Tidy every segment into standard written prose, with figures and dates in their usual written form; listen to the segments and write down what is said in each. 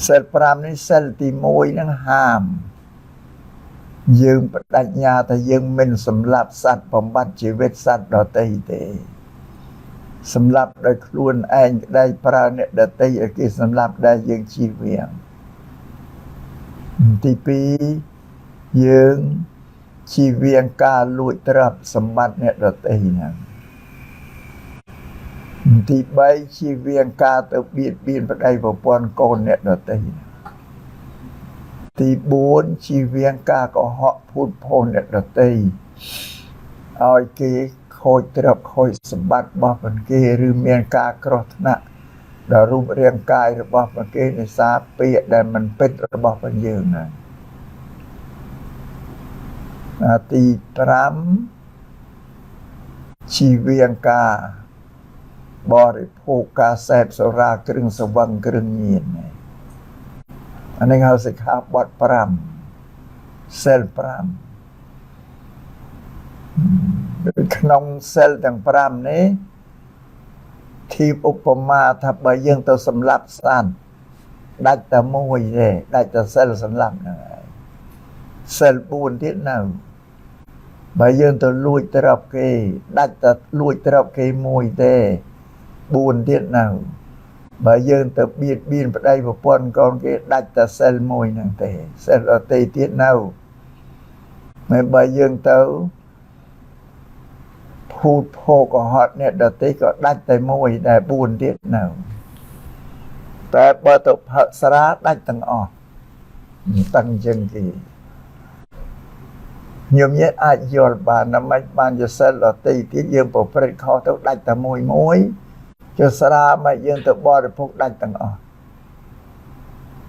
សិល5នេះសិលទី1ហ្នឹងហាមយើងបដិញ្ញាថាយើងមិនសម្លាប់សត្វបំបត្តិជីវិតសត្វដទៃទេសម្លាប់ដោយខ្លួនឯងក្តីប្រើអ្នកដទៃឲ្យគេសម្លាប់ដែលយើងជៀសវាងទី2យើងជៀសវាងការលួចទ្រព្យសម្បត្តិអ្នកដទៃហ្នឹងទី3ជៀសវាងការទៅបៀតបៀនប្តីប្រពន្ធកូនអ្នកដទៃទី4ជៀសវាងការកុហកភូតភរអ្នកដទៃឲ្យគេខូចទ្រព្យខូចសម្បត្តិរបស់ប៉ុនគេឬមានការគ្រោះថ្នាក់ដល់រូបរាងកាយរបស់ប៉ុនគេដោយសារពាក្យដែលមិនពិតរបស់ប៉ុនយើងហ្នឹងទី5ជៀសវាងការបរិភោគការសេពសុរាគ្រឿងសវឹងគ្រឿងញៀនអានេះហៅសិក្ខាបទ5សិល5ក្នុងសិលទាំង5នេះធៀបឧបមាថាបើយើងទៅសម្លាប់សត្វដាច់តែមួយទេដាច់តែសិលសម្លាប់ហ្នឹងឯងសិល4ទៀតនៅបើយើងទៅលួចទ្រព្យគេដាច់តែលួចទ្រព្យគេមួយទេ4ទៀតនៅបើយើងទៅបៀតបៀនប្តីប្រពន្ធកូនគេដាច់តែសិលមួយហ្នឹងទេសិលដទៃទៀតនៅមិនបើយើងទៅភូតភោកុហកអ្នកដទៃក៏ដាច់តែមួយដែល4ទៀតនៅតែបើទៅផឹកស្រាដាច់ទាំងអស់តាំងចឹងគេញោមញាតអាចយល់បានណាមិនបានជាសិលដទៃទៀតយើងប្រព្រឹត្តខុសទៅដាច់តែមួយមួយចុះស្រាមកយើងទៅបរិភោគដាច់ទាំងអស់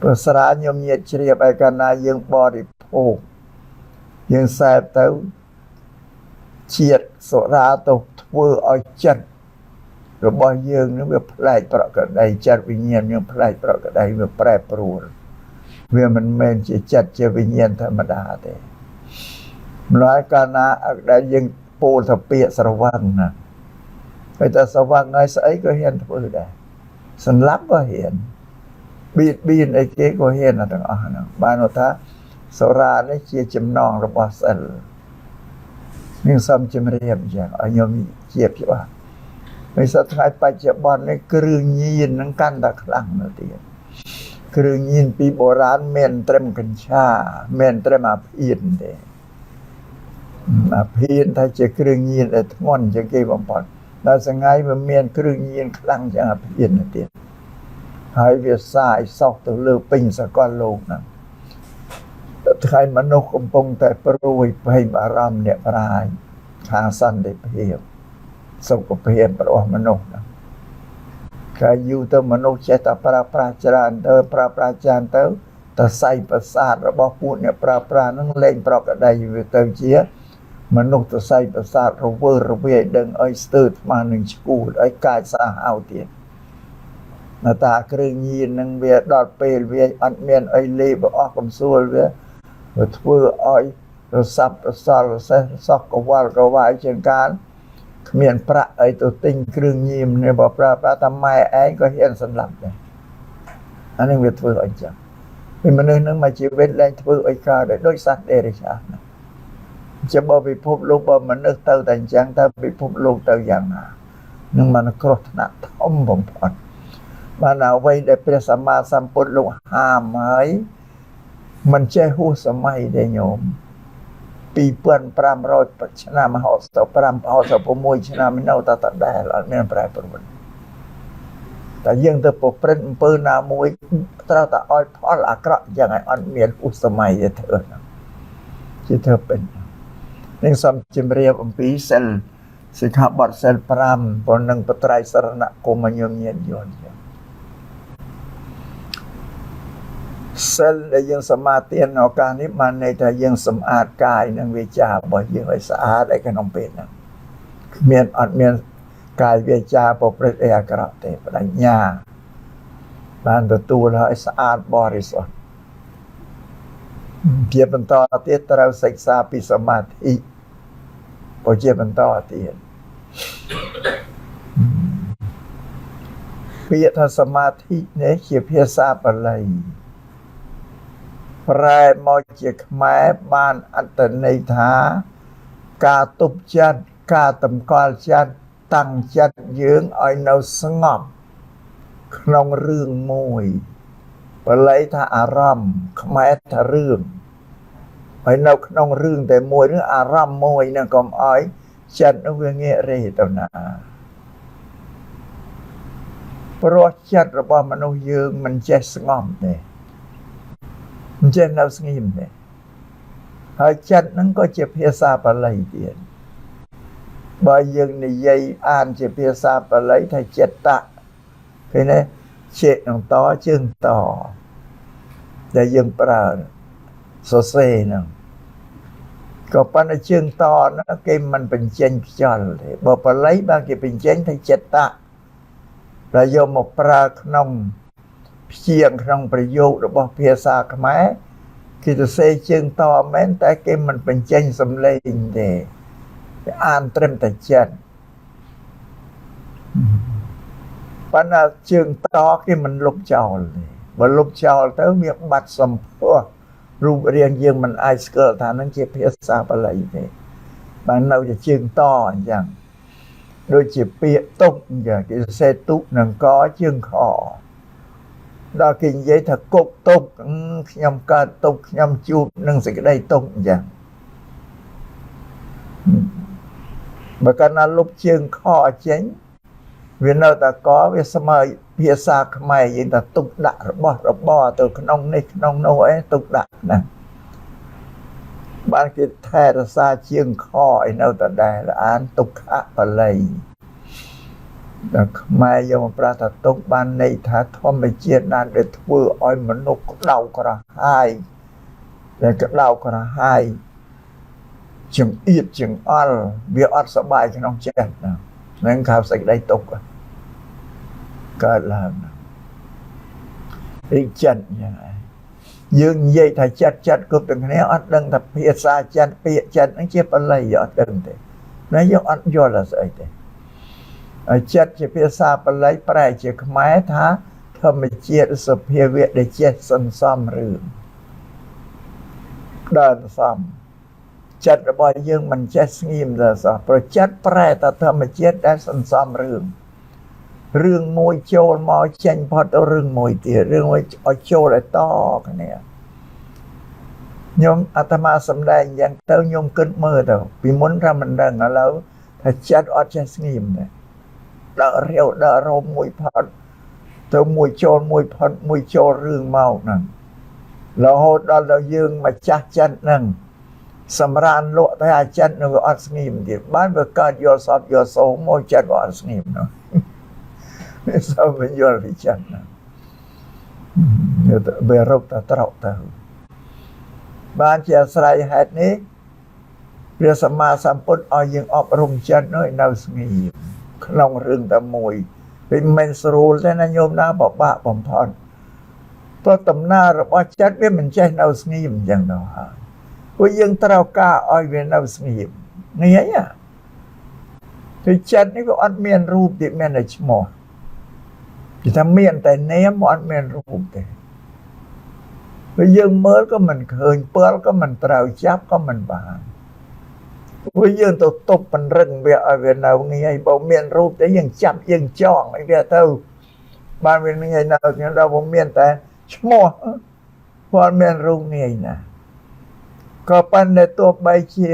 ព្រោះស្រាញោមញាតជ្រាបឲ្យកាលណាយើងបរិភោគយើងសែបទៅជាតិសុរាទៅធ្វើឲ្យចិត្តរបស់យើងនឹងវាប្លែកប្រក្រតីចិត្តវិញ្ញាណយើងប្លែកប្រក្រតីវាប្រែប្រួលវាមិនមែនជាចិត្តជាវិញ្ញាណធម្មតាទេម្ល៉េះកាលណាដែលយើងពោលថាពាក្យស្រវឹងណាហើយតែស្រវឹងហើយស្អីក៏ហ៊ានធ្វើដែរសម្លាប់ក៏ហ៊ានបៀតបៀនអីគេក៏ហ៊ានទាំងអស់ហ្នឹងបានថាសុរានេះជាចំណងរបស់សិលនឹងសូមជម្រាបអញ្ចឹងឲ្យខ្ញុំជាច្បាស់ពេលសប្តាហ៍បច្ចុប្បន្ននេះគ្រឿងញៀននឹងកាន់តែខ្លាំងទៅទៀតគ្រឿងញៀនពីបុរាណមានត្រឹមកញ្ឆាមានត្រឹមអាភៀនទេអាភៀនថាជាគ្រឿងញៀនដែលធ្ងន់ជាងគេបំផុតដល់សងៃវាមានគ្រឿងញៀនខ្លាំងជាងអាភៀនទៅទៀតហើយវាសាយសោះទៅលើពេញសកលលោកហ្នឹងថ្ងៃមនុស្សកំពុងតែព្រួយភ័យបារម្ភអ្នកប្រាជ្ញខាងសន្តិភាពសុខភាពរបស់មនុស្សហ្នឹងកាលយូរទៅមនុស្សចេះតែប្រើប្រាស់ច្រើនទៅប្រើប្រាស់ច្រើនទៅតសៃប្រសាទរបស់ពួកអ្នកប្រើប្រាស់ហ្នឹងលែងប្រក្រតីវាទៅជាមនុស្សតសៃប្រសាទរវើរវាយដឹងឲ្យស្ទើរថ្មនឹងឈួតឲ្យកាចសាហាវទៀតនៅតាគ្រឿងញៀននឹងវាដល់ពេលវាអត់មានអីលេបអស់កំសួលវាវាធ្វើឲ្យរសាប់រសល់រសេះរសោះកវល់កវាយជាងកាលគ្មានប្រាក់អីទៅទិញគ្រឿងញៀននេះបើប្រើប្រាស់តែម៉ែឯងក៏ហ៊ានសម្លាប់ដែរអានេះវាធ្វើឲ្យចឹងពីមនុស្សនឹងមកជីវិតលែងធ្វើឲ្យកើតដោយសត្វដេរិឆានជាបើពិភពលោកបើមនុស្សទៅតែអញ្ចឹងតើពិភពលោកទៅយ៉ាងណានឹងมันគ្រោះថ្នាក់ធំបំផុតបានអ្វីដែលព្រះសម្មាសម្ពុទ្ធលោកហាមហើយមិនចេះហួសសម័យទេញោម2500ឆ្នាំ65 66ឆ្នាំនៅតែដដែលអត់មានប្រែប្រួលតែយើងទៅប្រព្រឹត្តអំពើណាមួយត្រូវតែឲ្យផលអាក្រក់យ៉ាងឲ្យអត់មានហួសសម័យទេធ្វើហ្នឹងជាធ្វើពេញនឹងសូមជម្រាបអំពីសិលសិក្ខាបទសិល5ប៉ុណ្ណឹងបត្រៃសរណគមញោមញាតយល់ចឹងសិលដែលយើងសមាទានឱកាសនេះបានន័យថាយើងសម្អាតកាយនិងវាចារបស់យើងឲ្យស្អាតឯក្នុងពេលហ្នឹងគ្មានអត់មានកាយវាចាប្រព្រឹត្តអីអាក្រក់ទេបញ្ញាបានទទួលឲ្យស្អាតបរិសុទ្ធជាបន្តទៀតត្រូវសិក្សាពីសមាធិបើជាបន្តទៀត ពាក្យថាសមាធិនេះជាភាសាបាលីប្រែមកជាខ្មែរបានអត្ថន័យថាការទប់ចិត្តការតម្កល់ចិត្តតាំងចិត្តយើងឲ្យនៅស្ងប់ក្នុងរឿងមួយបាលីថាអារម្មណ៍ខ្មែរថារឿងហើយនៅក្នុងរឿងតែមួយឬអារម្មណ៍មួយនឹងកុំឲ្យចិត្តនោះវាងាករេទៅណាព្រោះចិត្តរបស់មនុស្សយើងមិនចេះស្ងប់ទេមិនចេះនៅស្ងៀមទេហើយចិត្តហ្នឹងក៏ជាភាសាបាលីទៀតបើយើងនិយាយអានជាភាសាបាលីថាចិត្តៈឃើញទេជេនឹងតជើងតដែលយើងប្រើសរសេរហ្នឹងក៏ប៉ុន្តែជើងតហ្នឹងគេមិនបញ្ចេញខ្យល់ទេបើបាលីបានគេបញ្ចេញថាចិត្តៈដែលយកមកប្រើក្នុងព្យាង្គក្នុងប្រយោគរបស់ភាសាខ្មែរគេសរសេរជើងតមែនតែគេមិនបញ្ចេញសំឡេងទេគេអានត្រឹមតែចិត្តប៉ុន្តែជើងតគេមិនលុបចោលទេបើលុបចោលទៅវាបាត់សម្ផស្សរូបរាងយើងមិនអាចស្គាល់ថានឹងជាភាសាបាលីទេបាននៅជាជើងតអញ្ចឹងដូចជាពាក្យទុកអញ្ចឹងគេសរសេរទុកនឹងកជើងខដល់គេនិយាយថាគុកទុកខ្ញុំកើតទុកខ្ញុំជួបនឹងសេចក្តីទុកអញ្ចឹងបើកាលណាលុបជើងខចេញវានៅតែកវាស្មើភាសាខ្មែរយើងថាទុកដាក់របស់របរទៅក្នុងនេះក្នុងនោះអីទុកដាក់ណាបានគេថែរក្សាជាងខឲ្យនៅតែដែលអានទុក្ខបាលីដល់ខ្មែរយកមកប្រាថាទុកបានន័យថាធម្មជាតិណាដែលធ្វើឲ្យមនុស្សក្តៅក្រហាយដែលក្តៅក្រហាយចង្អៀតចង្អល់វាអត់សប្បាយក្នុងចិត្តហ្នឹងខៅសេចក្តីទុក្ខកើតឡើងរីកចិត្តយ៉ាងឯងយើងនិយាយថាចិត្តចិត្តគ្រប់ទាំងគ្នាអត់ដឹងថាភាសាចិត្តពាក្យចិត្តហ្នឹងជាបាលីអត់ដឹងទេណាយើងអត់យល់ថាស្អីទេហើយចិត្តជាភាសាបាលីប្រែជាខ្មែរថាធម្មជាតិសភាវៈដែលចេះសន្សំរឿងដើរសំចិត្តរបស់យើងមិនចេះស្ងៀមទេសោះព្រោះចិត្តប្រែតែធម្មជាតិដែលសន្សំរឿងរឿងមួយចូលមកចេញផុតទៅរឿងមួយទៀតរឿងមួយឲ្យចូលឲ្យតគ្នាខ្ញុំអាត្មាសម្ដែងយ៉ាងទៅខ្ញុំគិតមើលទៅពីមុនថាមិនដឹងឥឡូវថាចិត្តអត់ចេះស្ងៀមទេដើររាវដើររោមមួយផុតទៅមួយចូលមួយផុតមួយចូលរឿងមកហ្នឹងរហូតដល់ដល់យើងមកចាស់ចិត្តហ្នឹងសម្រានលក់តែអាចិត្តនឹងវាអត់ស្ងៀមទៀតបានវាកើតយល់សពយល់សូមកចិត្តវាអត់ស្ងៀមនោះវាសូមយល់ពីចិត្តហ្នឹងវារកតែត្រកទៅបានជាអាស្រ័យហេតុនេះព្រះសម្មាសម្ពុទ្ធឲ្យយើងអប់រំចិត្តនោះឲ្យនៅស្ងៀមក្នុងរឿងតែមួយវាមិនស្រួលទេណាញោមណាពិបាកបំផុតព្រោះដំណើររបស់ចិត្តវាមិនចេះនៅស្ងៀមអញ្ចឹងទៅហើយព្រោះយើងត្រូវការឲ្យវានៅស្ងៀមងាយគឺចិត្តនេះវាអត់មានរូបទេមានតែឈ្មោះគេថាមានតែនាមអត់មានរូបទេព្រោះយើងមើលក៏មិនឃើញពើក៏មិនត្រូវចាប់ក៏មិនបានព្រោះយើងទៅទប់ពង្រឹងវាឲ្យវានៅងាយបើមានរូបទេយើងចាប់យើងចងឲ្យវាទៅបានវាងាយនៅខ្ញុំដល់វាមានតែឈ្មោះព្រោះអត់មានរូបងាយណាក៏ប៉ុន្តែទោះបីជា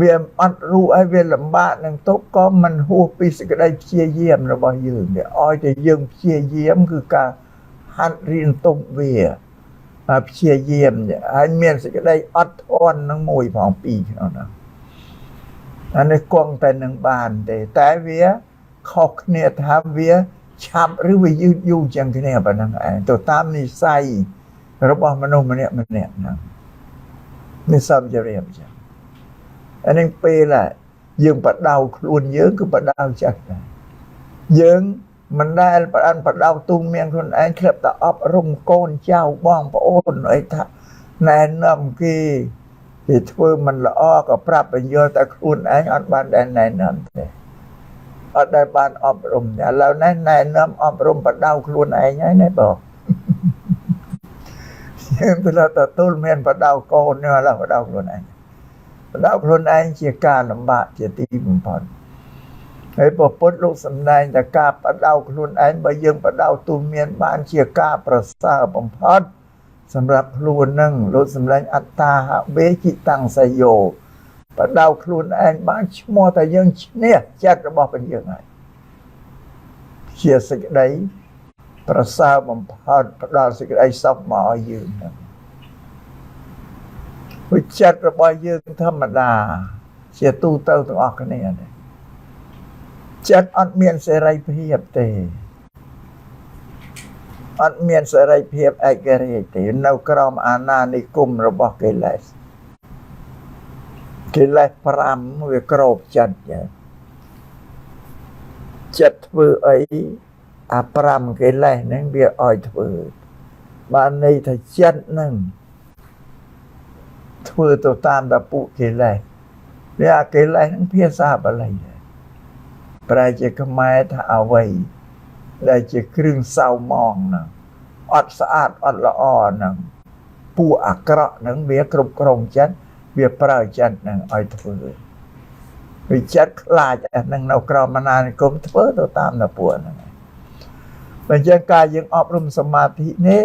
វាអត់រូបឲ្យវាលំបាកនឹងទុកក៏មិនហួសពីសេចក្តីព្យាយាមរបស់យើងទេឲ្យតែយើងព្យាយាមគឺការហាត់រៀនទុកវាព្យាយាមហើយមានសេចក្តីអត់ធន់នឹងមួយផងពីរក្នុងនោះអានេះគង់តែនឹងបានទេតែវាខុសគ្នាថាវាឆាប់ឬវាយឺតយូរជាងគ្នាប៉ុណ្ណឹងឯងទៅតាមនិស័យរបស់មនុស្សម្នាក់ម្នាក់ហ្នឹងនេះសំជរៀបចឹងអានេះពេលយើងបដៅខ្លួនយើងគឺបដៅចិត្តដែរយើងមិនដែលបដៅទូងមានខ្លួនឯងធ្លាប់តែអប់រំកូនចៅបងប្អូនអីថាណែនាំគេគេធ្វើមិនល្អក៏ប្រាប់បញ្យល់តែខ្លួនឯងអត់បានដែលណែនាំទេ អត់ដែលបានអប់រំឥឡូវនេះណែនាំអប់រំបដៅខ្លួនឯងហើយណាបងយើងទៅទទួលមានបដៅកូននេះឥឡូវបដៅខ្លួនឯងបដៅខ្លួនឯងជាការលំបាកជាទីបំផុតហើយព្រះពុទ្ធលោកសម្ដែងតែការបដៅខ្លួនឯងបើយើងបដៅទូមានបានជាការប្រសើរបំផុតសម្រាប់ខ្លួននឹងលោកសម្ដែងអត្តាហវេជិតាំងសយោបដៅខ្លួនឯងបានឈ្មោះតែយើងឈ្នះចិត្តរបស់យើងហើយជាសេចក្តីប្រសើរបំផុតផ្ដល់សេចក្តីសុខមកឲ្យយើងហ្នឹងព្រោះចិត្តរបស់យើងធម្មតាជាទូទៅទាំងអស់គ្នានេះចិត្តអត់មានសេរីភាពទេអត់មានសេរីភាពឯករាជ្យទេនៅក្រោមអាណានិគមរបស់កិលេសកិលេស5វាក្របចិត្តចិត្តធ្វើអីអា5កិលេសហ្នឹងវាឲ្យធ្វើបានន័យថាចិត្តហ្នឹងធ្វើទៅតាមតែពួកកិលេសវាអាកិលេសហ្នឹងភាសាបាលីប្រែជាខ្មែរថាអ្វីដែលជាគ្រឿងសៅមងហ្នឹងអត់ស្អាតអត់ល្អហ្នឹងពួកអាក្រក់ហ្នឹងវាគ្រប់គ្រងចិត្តវាប្រើចិត្តហ្នឹងឲ្យធ្វើវាចិត្តខ្លាចអាហ្នឹងនៅក្រោមអាណានិគមធ្វើទៅតាមតែពួកហ្នឹងបើអញ្ចឹងការយើងអប់រំសមាធិនេះ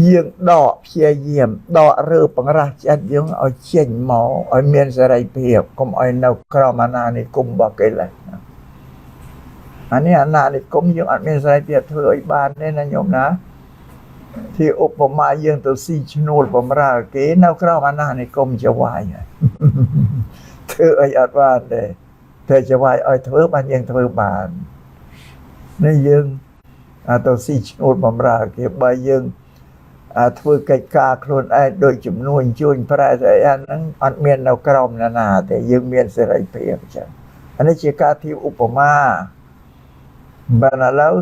យើងដកព្យាយាមដករើបង្រាស់ចិត្តយើងឲ្យចេញមកឲ្យមានសេរីភាពកុំឲ្យនៅក្រោមអាណានិគមរបស់កិលេសអានេះអាណានិគមយើងអត់មានសេរីភាពធ្វើឲ្យបានទេណាញោមណាที่ឧបមាយើងទៅស៊ីឈ្នួលបំរើគេនៅក្រោមអាណានិគមចវាយធ្វើអីអត់បានទេតែចវាយឲ្យធ្វើបានយើងធ្វើបាននេះយើងទៅស៊ីឈ្នួលបំរើគេបើយើងធ្វើកិច្ចការខ្លួនឯងដោយចំនួនជួញប្រែស្អីអាហ្នឹងអត់មាននៅក្រោមណានាទេយើងមានសេរីភាពអញ្ចឹងអានេះជាការធៀបឧបមាបើឥឡូវ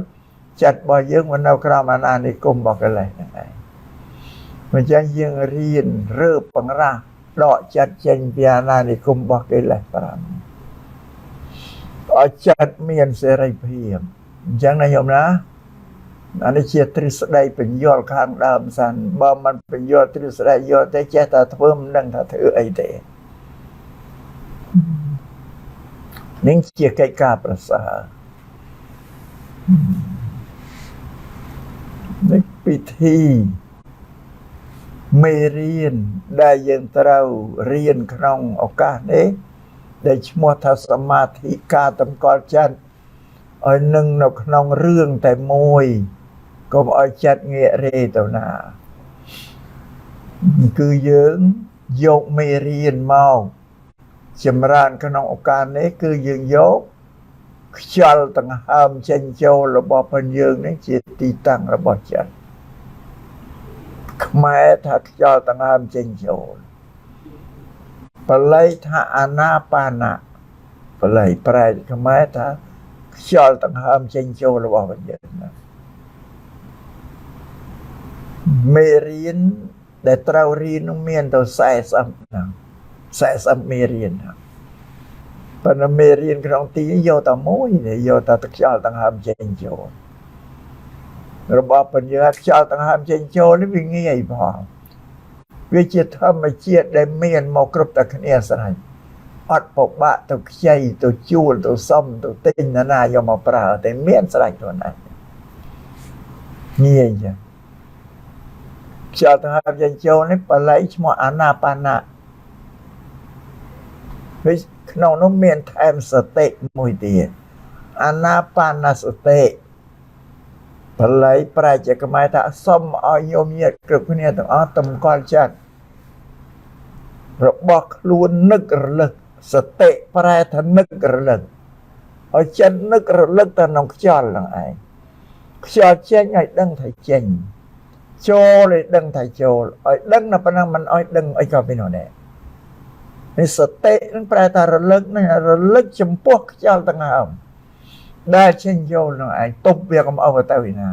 ចិត្តរបស់យើងមិននៅក្រោមអាណានិគមរបស់កិលេសហ្នឹងឯងអញ្ចឹងយើងរៀនរើបង្រាស់ដកចិត្តចេញពីអាណានិគមរបស់កិលេស5ឲ្យចិត្តមានសេរីភាពអញ្ចឹងណាញោមណាអានេះជាទ្រឹស្ដីបញ្យល់ខាងដើមសិនបើមិនបញ្យល់ទ្រឹស្ដីយល់ទេចេះតែធ្វើមិនដឹងថាធ្វើអីទេនឹងជាកិច្ចការប្រសើរនេះពិធីមេរៀនដែលយើងត្រូវរៀនក្នុងឱកាសនេះដែលឈ្មោះថាសមាធិការតម្កល់ចិត្តឲ្យនឹងនៅក្នុងរឿងតែមួយកុំឲ្យចិត្តងាករេទៅណាគឺយើងយកមេរៀនមកចម្រើនក្នុងឱកាសនេះគឺយើងយកខ្យល់ដង្ហើមចេញចូលរបស់ផងយើងនេះជាទីតាំងរបស់ចិត្តខ្មែរថាខ្យល់ដង្ហើមចេញចូលបាលីថាអាណាបាណៈបាលីប្រែខ្មែរថាខ្យល់ដង្ហើមចេញចូលរបស់ផងយើងណាមេរៀនដែលត្រូវរៀននោះមានទៅ40ហ្នឹង40មេរៀនហ្នឹងប៉ុន្តែមេរៀនក្នុងទីយកតែមួយយកតែខ្យល់ដង្ហើមចេញចូលរបស់បញ្ញត្តិខ្យល់ដង្ហើមចេញចូលនេះវាងាយផងវាជាធម្មជាតិដែលមានមកគ្រប់តែគ្នាស្រេចអត់ពិបាកទៅខ្ចីទៅជួលទៅសុំទៅទិញណានាយកមកប្រើតែមានស្រេចខ្លួនឯងងាយចឹងខ្យល់ដង្ហើមចេញចូលនេះបាលីឈ្មោះអាណាបាណៈវាក្នុងនោះមានថែមសតិមួយទៀតអាណាបាណសតិបាលីប្រែជាខ្មែរថាសុំឲ្យញោមញាតិគ្រប់គ្នាទាំងអស់តម្កល់ចិត្តរបស់ខ្លួននឹករលឹកសតិប្រែថានឹករលឹកឲ្យចិត្តនឹករលឹកទៅក្នុងខ្យល់ហ្នឹងឯងខ្យល់ចេញឲ្យដឹងថាចេញចូលឲ្យដឹងថាចូលឲ្យដឹងតែប៉ុណ្ណឹងមិនឲ្យដឹងអីក៏ពីនោះដែរនេះសតិនឹងប្រែថារលឹកហ្នឹងរលឹកចំពោះខ្យល់ដង្ហើមដែលចេញចូលនឹងឯងទប់វាកុំឲ្យទៅឯណា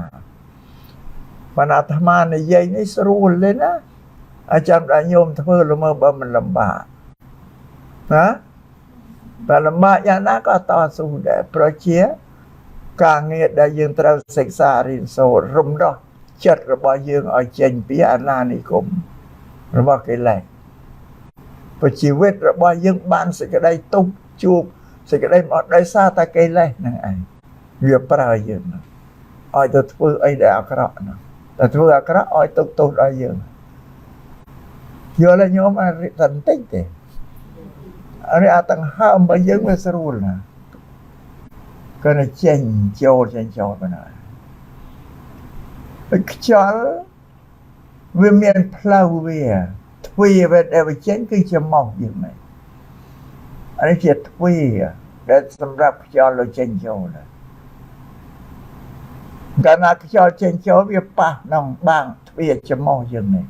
បានអាត្មានិយាយនេះស្រួលទេណាអាចារ្យដល់ញោមធ្វើល្មើបើមិនលំបាកណា បើលំបាកយ៉ាងណាក៏តស៊ូដែរប្រជាការងារដែលយើងត្រូវសិក្សារៀនសូត្ររំដោះចិត្តរបស់យើងឲ្យចេញពីអាណានិគមរបស់កិលេសព្រោះជីវិតរបស់យើងបានសេចក្តីទុក្ខជួបសេចក្តីមកដោយសារតែកិលេសហ្នឹងឯងវាប្រើយើងឲ្យទៅធ្វើអីដែលអាក្រក់ហ្នឹងតែធ្វើអាក្រក់ឲ្យទុកទោសដល់យើងយល់ទេញោមអាតែបន្តិចទេអានេះអាតង្ហើមរបស់យើងវាស្រួលណាស់គាត់ចេញចូលចេញចូលបណ្ណាខ្យល់វាមានផ្លូវវាទ្វារវាដែលវាចេញគឺជាមកយើងហ្នឹងអានេះជាទ្វារដែលសម្រាប់ខ្យល់ឲ្យចេញចូលកាលណាខ្យល់ចេញចូលវាប៉ះក្នុងបាងទ្វារច្រមុះយើងនេះ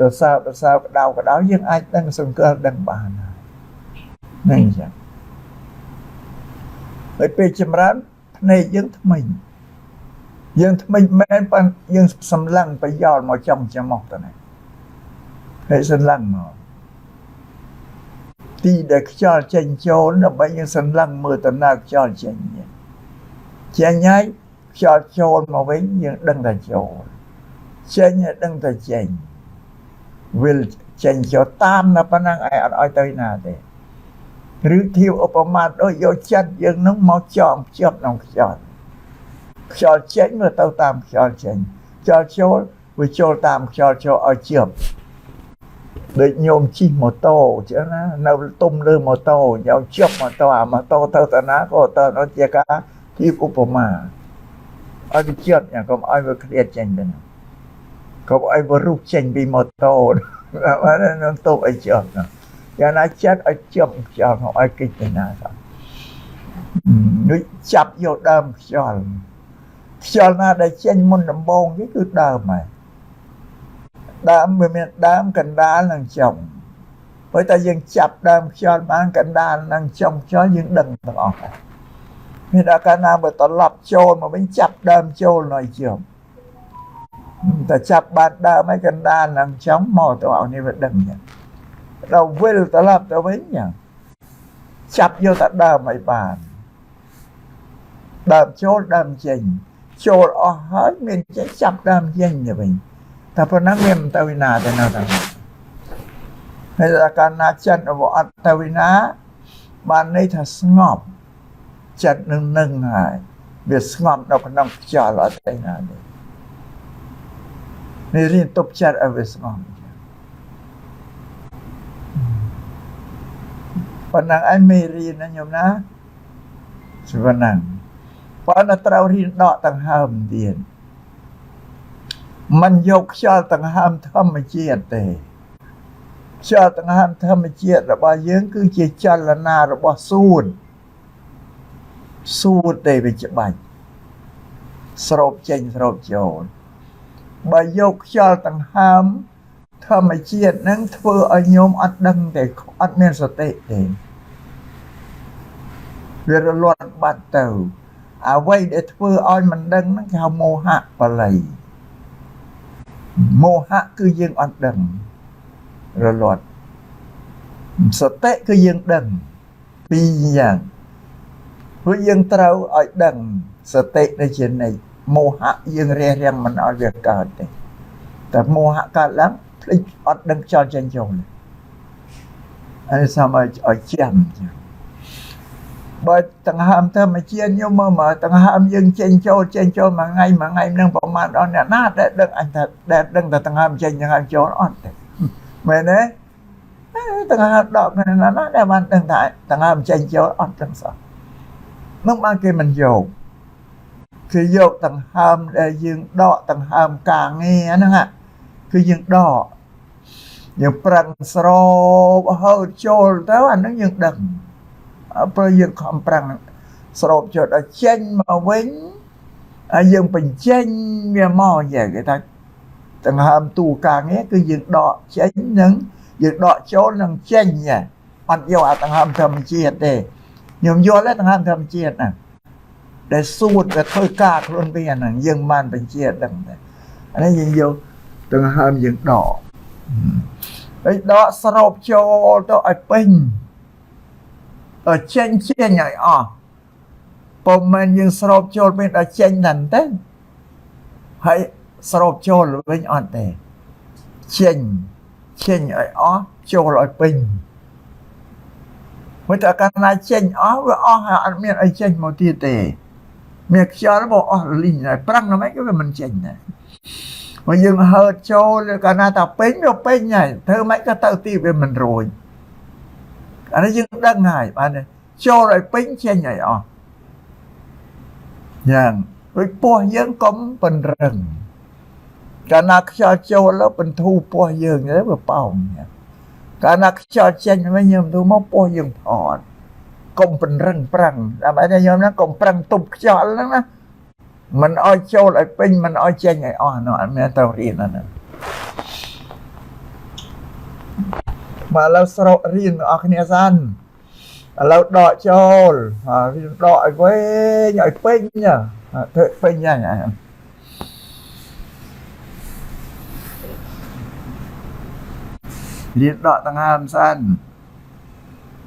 រសើបរសើបក្តៅក្តៅយើងអាចដឹងសង្កល់ដឹងបានហ្នឹងចឹងហើយពេលចម្រើនភ្នែកយើងថ្មិញយើងថ្មិញមែនប៉ុន្តែយើងសម្លឹងប្រយោលមកចំច្រមុះទៅនេះហើយសម្លឹងមកទីដែលខ្យល់ចេញចូលដើម្បីយើងសម្លឹងមើលដំណើរខ្យល់ចេញចេញហើយខ្យល់ចូលមកវិញយើងដឹងថាចូលចេញដឹងថាចេញវិលចេញចូលតាមតែប៉ុណ្ណឹងឯងអត់ឲ្យទៅណាទេឬធៀបឧបមាដូចយកចិត្តយើងនឹងមកចងភ្ជាប់ក្នុងខ្យល់ខ្យល់ចេញវាទៅតាមខ្យល់ចេញខ្យល់ចូលវាចូលតាមខ្យល់ចូលឲ្យជាប់ដូចញោមជិះម៉ូតូចឹងណានៅទុំលើម៉ូតូញោមជាប់ម៉ូតូអាម៉ូតូទៅតាណាក៏ទៅដល់ជាការធៀបឧបមាឲ្យវាជាប់ញ៉ាំកុំឲ្យវាឃ្លាតចេញទៅណាកុំឲ្យវារុះចេញពីម៉ូតូនឹងទប់ឲ្យជាប់ណាយ៉ាងណាចិត្តឲ្យជាប់ខ្យល់កុំឲ្យគេចទៅណាសោះដូចចាប់យកដើមខ្យល់ខ្យល់ណាដែលចេញមុនដំបូងនេះគឺដើមហើយដើមវាមានដើមកណ្ដាលនិងចុងព្រោះតែយើងចាប់ដើមខ្យល់បានកណ្ដាលនិងចុងខ្យល់យើងដឹងទាំងអស់ហើយមានដល់កាលណាបើត្រឡប់ចូលមកវិញចាប់ដើមចូលនៅជាប់តែចាប់បានដើមហើយកណ្ដាលនិងចុងមកទៅឲ្យនេះវាដឹងចឹងដល់វិលត្រឡប់ទៅវិញចឹងចាប់យកតែដើមឲ្យបានដើមចូលដើមចេញចូលអស់ហើយមានចេះចាប់ដើមចេញទៅវិញតែប៉ុណ្ណឹងវាមិនទៅវិណាទៅនៅតែហើយដល់កាលណាចិត្តរបស់អត់ទៅវិណាបានន័យថាស្ងប់ចិត្តនឹងនឹងហើយវាស្ងប់នៅក្នុងខ្យល់អត់ទៅណាទេនេះរៀនទប់ចិត្តឲ្យវាស្ងប់ប៉ុណ្ណឹងឯងមេរៀនណាញោមណាប៉ុណ្ណឹងប៉ុន្តែត្រូវរៀនដកដង្ហើមទៀតមិនយកខ្យល់ដង្ហើមធម្មជាតិទេខ្យល់ដង្ហើមធម្មជាតិរបស់យើងគឺជាចលនារបស់សួតសួតទេវាច្បាច់ស្រូបចេញស្រូបចូលបើយកខ្យល់ដង្ហើមធម្មជាតិហ្នឹងធ្វើឲ្យញោមអត់ដឹងទេអត់មានសតិទេវារលត់បាត់ទៅអ្វីដែលធ្វើឲ្យមិនដឹងហ្នឹងគេហៅមោហៈបល័យមោហៈគឺយើងអត់ដឹងរលត់សតិគឺយើងដឹងពីរយ៉ាងព្រោះយើងត្រូវឲ្យដឹងសតិនេះជានិច្ចមោហៈយើងរារាំងមិនឲ្យវាកើតទេតែមោហៈកើតឡើងភ្លេចអត់ដឹងខ្យល់ចេញចូលអានេះសូមឲ្យចាំចឹងបើដង្ហើមធម្មជាតិញោមមើលមកដង្ហើមយើងចេញចូលចេញចូលមួយថ្ងៃមួយថ្ងៃនឹងប្រមាណដល់អ្នកណាដែលដឹងអញថាដែលដឹងតែដង្ហើមចេញដង្ហើមចូលអត់ទេមែនទេដង្ហើមដកណាណាដែលបានដឹងថាដង្ហើមចេញចូលអត់ទាំងសោះនោះបានគេមិនយកគេយកដង្ហើមដែលយើងដកដង្ហើមការងារហ្នឹងគឺយើងដកយើងប្រឹងស្រូបហូតចូលទៅអាហ្នឹងយើងដឹងព្រោះយើងខំប្រឹងស្រូបចូលដល់ចេញមកវិញហើយយើងបញ្ចេញវាមកយ៉ាងគេថាដង្ហើមទូការងារគឺយើងដកចេញនឹងយើងដកចូលនឹងចេញអត់យកអាដង្ហើមធម្មជាតិទេខ្ញុំយល់ទេដង្ហើមធម្មជាតិណាដែលសួតវាធ្វើការខ្លួនវាហ្នឹងយើងបានបញ្ជាដឹងតែអានេះយើងយកដង្ហើមយើងដកហើយដកស្រូបចូលទៅឲ្យពេញដ ចេញចេញឲ្យអស់ពុំមែនយើងស្រូបចូលវិញដល់ចេញតែទេហើយស្រូបចូលវិញអត់ទេចេញចេញឲ្យអស់ចូលឲ្យពេញព្រោះតែកាលណាចេញអស់វាអស់ហើយអត់មានអីចេញមកទៀតទេមានខ្យល់មកអស់លីងហើយប្រឹងណាស់មិនក៏វាមិនចេញដែរបើយើងហើតចូលកាលណាតែពេញវាពេញហើយធ្វើម៉េចក៏ទៅទីវាមិនរួចអានេះយើងដឹងហើយបានចូលឲ្យពេញចេញឲ្យអស់យ៉ាងដូចពោះយើងកុំពង្រឹងកាលណាខ្យល់ចូលទៅបន្ធូរពោះយើងទៅវាប៉ោងកាលណាខ្យល់ចេញវិញយើងទៅមកពោះយើងផតកុំពង្រឹងប្រឹងដើម្បីតែខ្ញុំហ្នឹងកុំប្រឹងទប់ខ្យល់ហ្នឹងណាមិនឲ្យចូលឲ្យពេញមិនឲ្យចេញឲ្យអស់នោះអត់មានត្រូវរៀនហ្នឹងមកឥឡូវស្រករៀនអស់គ្នាសិនឥឡូវដកចូលរៀនដកឲ្យវែងឲ្យពេញធ្វើពេញហ្នឹងរៀនដកដង្ហើមសិន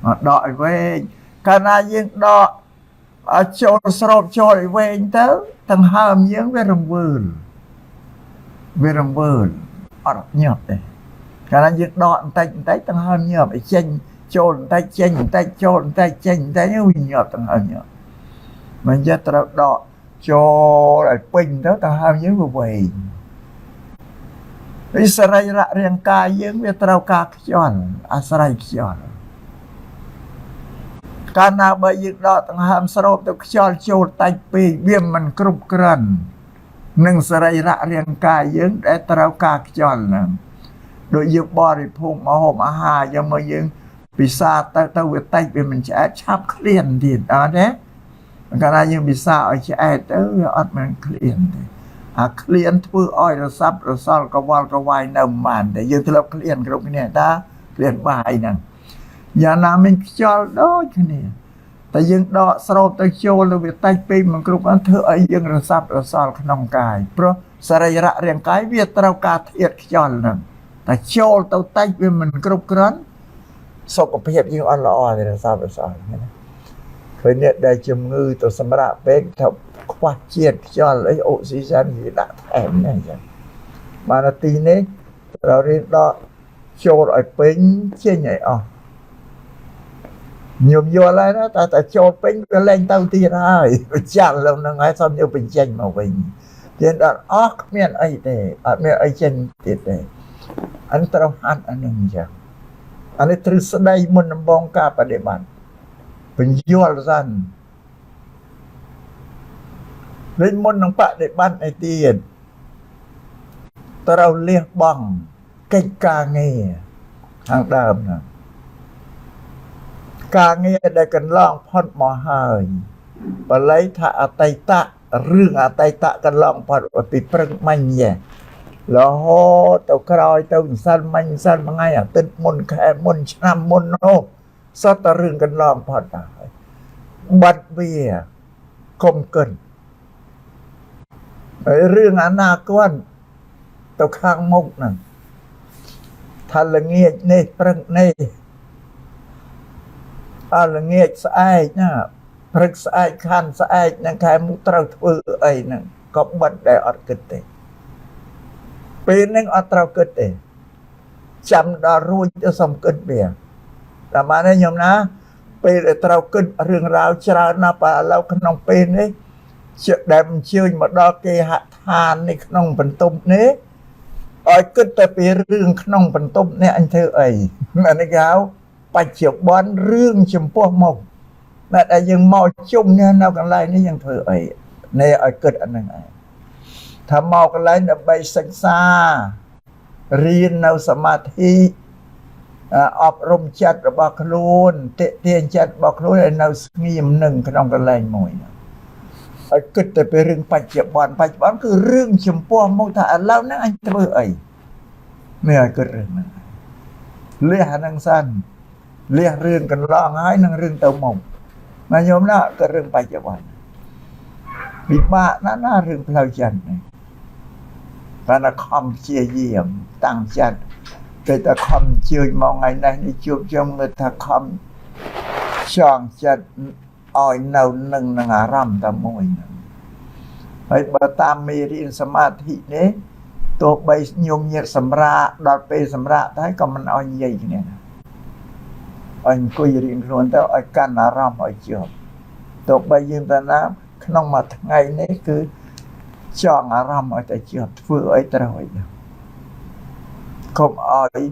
មកដកឲ្យវែងកាលណាយើងដកឲ្យចូលស្រូបចូលឲ្យវែងទៅដង្ហើមយើងវារង្វើលវារង្វើលអត់ញាប់ទេកាលណាយើងដកបន្តិចបន្តិចដង្ហើមញាប់ឲ្យចេញចូលបន្តិចចេញបន្តិចចូលបន្តិចចេញបន្តិចវាញាប់ដង្ហើមញាប់មិនចេះត្រូវដកចូលឲ្យពេញទៅដង្ហើមយើងវាវែងវិសរីរៈរាងកាយយើងវាត្រូវការខ្យល់អាស្រ័យខ្យល់កាលណាបើយើងដកដង្ហើមស្រូបទៅខ្យល់ចូលតិចពេកវាមិនគ្រប់គ្រាន់នឹងសរីរៈរាងកាយយើងដែលត្រូវការខ្យល់ហ្នឹងដូចយើងបរិភោគម្ហូបអាហារយ៉ាងមកយើងពិសាទៅវាតិចវាមិនឆ្អែតឆាប់ឃ្លានទៀតអត់ទេកាលណាយើងពិសាឲ្យឆ្អែតទៅវាអត់មានឃ្លានទេអាឃ្លានធ្វើឲ្យរសាប់រសល់កវល់កវាយនៅមិនបានតែយើងធ្លាប់ឃ្លានគ្រប់គ្នាតាឃ្លានបាយហ្នឹងយ៉ាងណាមានខ្យល់ដូចគ្នាតែយើងដកស្រូបទៅចូលទៅវាតិចពេកមិនគ្រប់បានធ្វើឲ្យយើងរសាប់រសល់ក្នុងកាយព្រោះសរីរៈរាងកាយវាត្រូវការធាតុខ្យល់ហ្នឹងតែចូលទៅតិចវាមិនគ្រប់គ្រាន់សុខភាពយើងអត់ល្អទេរសាប់រសល់ហ្នឹងឃើញអ្នកដែលជំងឺទៅសម្រាប់ពេកថាខ្វះជាតិខ្យល់អីអូស៊ីសែនគេដាក់ថែមហ្នឹងអញ្ចឹងបាននាទីនេះត្រូវរៀនដកចូលឲ្យពេញចេញឲ្យអស់ខ្ញុំយល់ហើយណាតែចូលពេញវាលែងទៅទៀតហើយចាក់ឡើងហ្នឹងហើយសូមយកបញ្ចេញមកវិញទៀតដល់អស់គ្មានអីទេអត់មានអីចេញទៀតទេអញត្រូវហាត់អានឹងអញ្ចឹងអានេះទ្រឹស្ដីមុនដំបូងការបដិបត្តិបញ្យល់សិនវិញមុននឹងបដិបត្តិឯទៀតត្រូវលះបង់កិច្ចការងារខាងដើមហ្នឹងការងារដែលកន្លងផុតមកហើយបល័យថាអតីតរឿងអតីតកន្លងផុតពីព្រឹកមិញរហូតទៅក្រោយទៅសិលមិញសិលមួយថ្ងៃអាទិត្យមុនខែមុនឆ្នាំមុននោះសុទ្ធតែរឿងកន្លងផុតហើយបាត់វាកុំកិនហើយរឿងអនាគតទៅខាងមុខហ្នឹងថាល្ងាចនេះព្រឹកនេះអើល្ងាចស្អែកណាព្រឹកស្អែកខាន់ស្អែកនឹងខែមុខត្រូវធ្វើអីហ្នឹងក៏បិទដែលអត់គិតទេពេលហ្នឹងអត់ត្រូវគិតទេចាំដល់រួចទៅសុំគិតវាតាមបានទេខ្ញុំណាពេលដែលត្រូវគិតរឿងរ៉ាវច្រើនណាស់បើឥឡូវក្នុងពេលនេះជាដែលអញ្ជើញមកដល់គេហដ្ឋាននេះក្នុងបន្ទប់នេះឲ្យគិតតែពីរឿងក្នុងបន្ទប់នេះអញធ្វើអីអានេះគេហៅបច្ចុប្បន្នរឿងចំពោះមុខតែដែលយើងមកជុំនេះនៅកន្លែងនេះយើងធ្វើអីនេះឲ្យគិតអាហ្នឹងឯងថាមកកន្លែងដើម្បីសិក្សារៀននៅសមាធិអប់រំចិត្តរបស់ខ្លួនទាក់ទាញចិត្តរបស់ខ្លួនឲ្យនៅស្ងៀមនឹងក្នុងកន្លែងមួយឲ្យគិតតែពីរឿងបច្ចុប្បន្នបច្ចុប្បន្នគឺរឿងចំពោះមុខថាឥឡូវហ្នឹងអញធ្វើអីនេះឲ្យគិតរឿងហ្នឹងលះអាហ្នឹងសិនលះរឿងកន្លងហើយនឹងរឿងទៅមុខណាញោមណាក៏រឿងបច្ចុប្បន្នពិបាកណាស់ណារឿងផ្លូវចិត្តនេះតែណាខំព្យាយាមតាំងចិត្តគេតែខំជឿមកថ្ងៃនេះនេះជួបជុំគេថាខំ ចងចិត្តឲ្យនៅនឹងអារម្មណ៍តែមួយហ្នឹងហើយបើតាមមេរៀនសមាធិនេះទោះបីញោមញាតសម្រាកដល់ពេលសម្រាកតែក៏មិនឲ្យនិយាយគ្នាណាឲ្យអង្គុយរៀនខ្លួនទៅឲ្យកាន់អារម្មណ៍ឲ្យជាប់ទោះបីយើងទៅណាក្នុងមួយថ្ងៃនេះគឺចង់អារម្មណ៍ឲ្យតែជាប់ធ្វើឲ្យត្រូវឲ្យកុំឲ្យ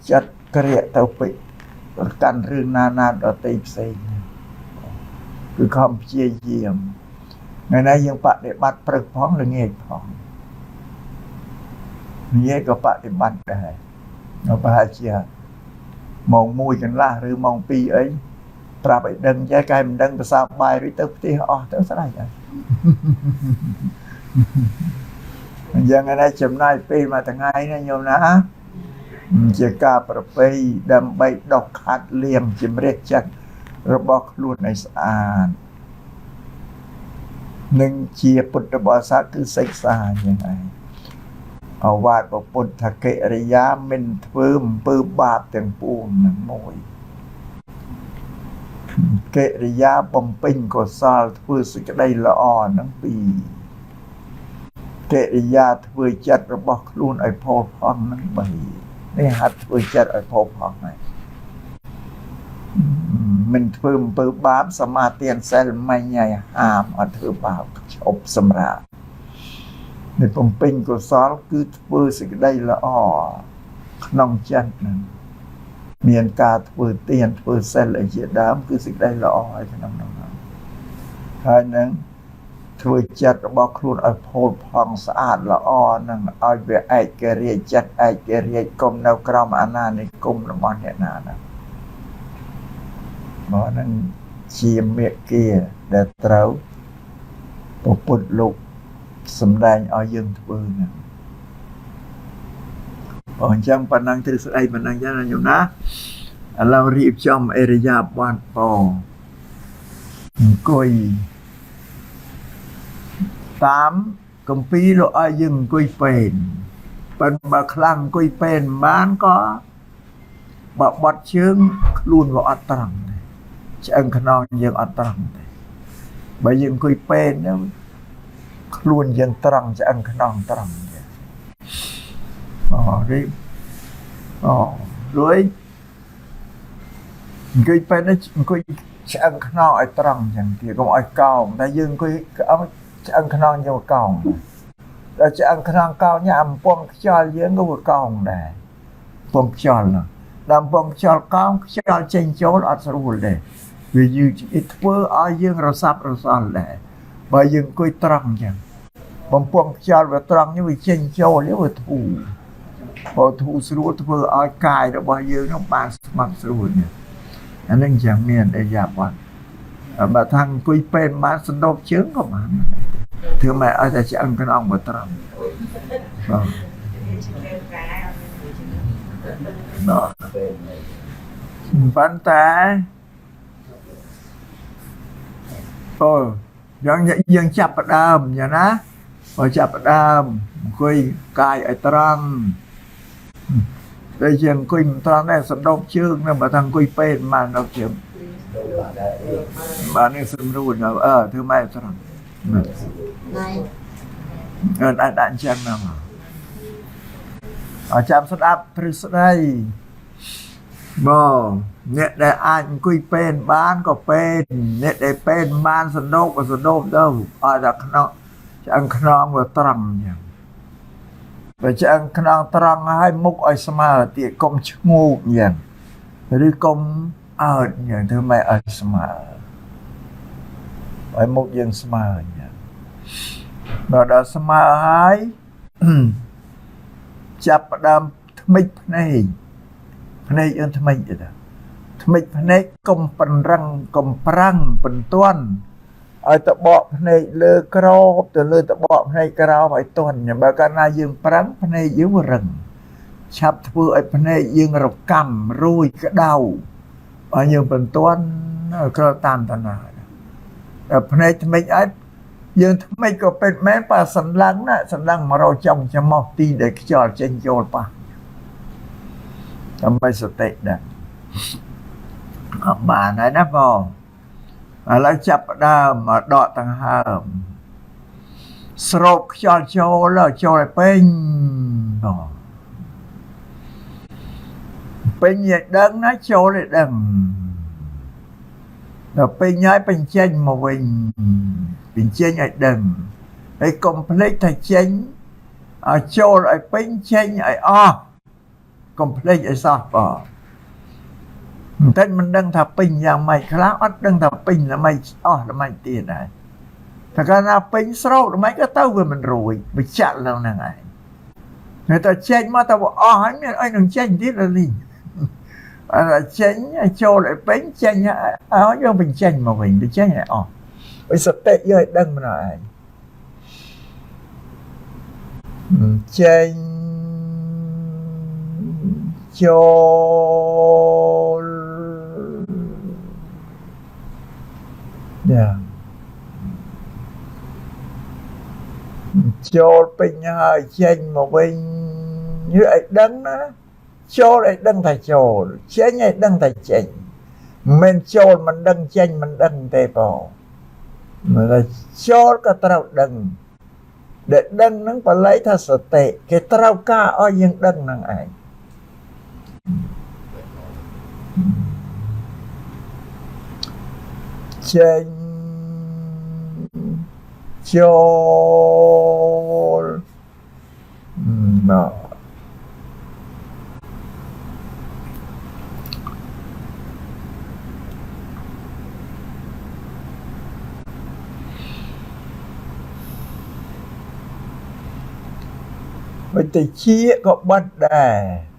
ចិត្តក្រៀកទៅពេកកាន់រឿងណាណាដទៃផ្សេងគឺខំព្យាយាមថ្ងៃនេះយើងបដិបត្តិព្រឹកផងល្ងាចផងល្ងាចក៏បដិបត្តិដែរនៅប្រហែលជាម៉ោង1កន្លះឬម៉ោង2អីប្រាប់ឲ្យដឹងចេះកែមិនដឹងភាសាបាយឬទៅផ្ទះអស់ទៅស្រេចហើយអញ្ចឹងណាចំណាយពេលមួយថ្ងៃណាញោមណាជាការប្រពៃដើម្បីដោះខាត់លាងជំរះចិត្តរបស់ខ្លួនឲ្យស្អាតនឹងជាពុទ្ធបរិស័ទគឺសិក្សាយ៉ាងឯងអវាទពុទ្ធកិរិយាមិនធ្វើអំពើបាបទាំងពួងនឹងមួយកិរិយាបំពេញកុសលធ្វើសេចក្តីល្អនឹងពីរកិរិយាធ្វើចិត្តរបស់ខ្លួនឲ្យផូរផង់នឹងបីនេះហាត់ធ្វើចិត្តឲ្យផូរផង់ហើយមិនធ្វើអំពើបាបសមាទានសិលមិញឲ្យហាមអត់ធ្វើបាបឈប់សម្រាកនេះបំពេញកុសលគឺធ្វើសេចក្តីល្អក្នុងចិត្តនឹងមានការធ្វើទានធ្វើសិលអីជាដើមគឺសេចក្តីល្អឲ្យក្នុងនោះហើយនឹងធ្វើចិត្តរបស់ខ្លួនឲ្យផូរផង់ស្អាតល្អនឹងឲ្យវាឯករាជ្យចិត្តឯករាជ្យកុំនៅក្រោមអាណានិគមរបស់អ្នកណាណាបើនឹងជាមេគាដែលត្រូវពុទ្ធលោកសម្ដែងឲ្យយើងធ្វើហ្នឹងបើអញ្ចឹងប៉ុណ្ណឹងទ្រឹស្ដីប៉ុណ្ណឹងចឹងណាញោមណាឥឡូវរៀបចំអរិយាបថបងអង្គុយតាមគម្ពីរលោកឲ្យយើងអង្គុយពេនប៉ុន្តែបើខ្លាំងអង្គុយពេនបានក៏បើបត់ជើងខ្លួនវាអត់ត្រង់ទេឆ្អឹងខ្នងយើងអត់ត្រង់ទេបើយើងអង្គុយពេនទៅខ្លួនយើងត្រង់ឆ្អឹងខ្នងត្រង់ទេអូរីអូរួយអង្គុយពេននេះអង្គុយឆ្អឹងខ្នងឲ្យត្រង់ចឹងទៀតកុំឲ្យកោងតែយើងអង្គុយឆ្អឹងខ្នងយកកោងដល់ឆ្អឹងខ្នងកោងញ៉ាំពងខ្យល់យើងក៏វាកោងដែរពងខ្យល់នោះដល់ពងខ្យល់កោងខ្យល់ចេញចូលអត់ស្រួលទេវាយឺតធ្វើឲ្យយើងរសាប់រសល់ដែរបើយើងអង្គុយត្រង់ចឹងបំពង់ខ្យល់វាត្រង់នេះវាចេញចូលវាធូរបើធូរស្រួលធ្វើឲ្យកាយរបស់យើងនោះបានស្ងប់ស្រួលនេះអានឹងចឹងមានអរិយាបថបើថាអង្គុយពេនបានសណ្ដោកជើងក៏បានធ្វើម៉េចឲ្យតែឆ្អឹងខ្នងមកត្រង់បាទប៉ុន្តែអូយើងចាប់ផ្ដើមយ៉ាងណាបើចាប់ផ្ដើមអង្គុយកាយឲ្យត្រង់តែជាអង្គុយមិនត្រង់ដែរសណ្ដោកជើងណាបើថាអង្គុយពេនបានសណ្ដោកជើងបាទនេះសម្រួលអើធ្វើម៉េចត្រង់អឺដាក់អញ្ចឹងណាអចាំស្ដាប់ទ្រឹស្ដីបងអ្នកដែលអាចអង្គុយពេនបានក៏ពេនអ្នកដែលពេនបានសណ្ដោកក៏សណ្ដោកទៅឲ្យតែខ្នងឆ្អឹងខ្នងវាត្រង់អញ្ចឹងបើឆ្អឹងខ្នងត្រង់ហើយមុខឲ្យស្មើទៀតកុំឈ្ងូកអញ្ចឹងឬកុំអើតអញ្ចឹងធ្វើម៉េចឲ្យស្មើឲ្យមុខយើងស្មើអញ្ចឹងបើដល់ស្មើហើយចាប់ផ្ដើមថ្មិចភ្នែកភ្នែកយើងថ្មិចទេថ្មិចភ្នែកកុំប្រឹងកុំប្រាំងបន្ទាន់ឲ្យតបកភ្នែកលើក្រោបទៅលើតបកភ្នែកក្រោមឲ្យទន់បើកាលណាយើងប្រឹងភ្នែកយើងរឹងឆាប់ធ្វើឲ្យភ្នែកយើងរកម្មរួយក្តៅឲ្យយើងបន្ទាន់ក្រតាមតាណាតែភ្នែកថ្មិចឲ្យយើងថ្មិចក៏ពិតមែនបើសន្លឹងណាសន្លឹងមករកចុងច្មោះទីដែលខ្យល់ចេញចូលប៉ះដើម្បីសតិដឹង អត់បានហើយណាបងឥឡូវចាប់ផ្ដើមមកដកដង្ហើមស្រូបខ្យល់ចូលចូលឲ្យពេញបងពេញឲ្យដឹងណាចូលឲ្យដឹងដល់ពេញហើយបញ្ចេញមកវិញបញ្ចេញឲ្យដឹងហើយកុំភ្លេចថាចេញឲ្យចូលឲ្យពេញចេញឲ្យអស់កុំភ្លេចឲ្យសោះបងតែមិនដឹងថាពេញយ៉ាងម៉េចខ្លះអត់ដឹងថាពេញល្មិចអស់ល្មិចទៀតដែរតែកាលណាពេញស្រោកល្មិចក៏ទៅវាមិនរួចវាចាក់ឡើងហ្នឹងឯងហើយតែចេញមកតែវាអស់ហើយមានអីនឹងចេញទៀតលីងអត់ចេញចូលឲ្យពេញចេញឲ្យយើងបញ្ចេញមកវិញបញ្ចេញឲ្យអស់ឲ្យសតិយើងឲ្យដឹងម្ដងឯងចេញចូលយ៉ាចូលពេញហើយចេញមកវិញយឺឲ្យដឹងណាចូលឲ្យដឹងថាចូលចេញឲ្យដឹងថាចេញមិនចូលមិនដឹងចេញមិនដឹងទេបងមើលចូលក៏ត្រូវដឹងដែលដឹងហ្នឹងបល័យថាសតិគេត្រូវការឲ្យយើងដឹងហ្នឹងឯងចេញចូលមកវិទ្យាក៏បិទដែរ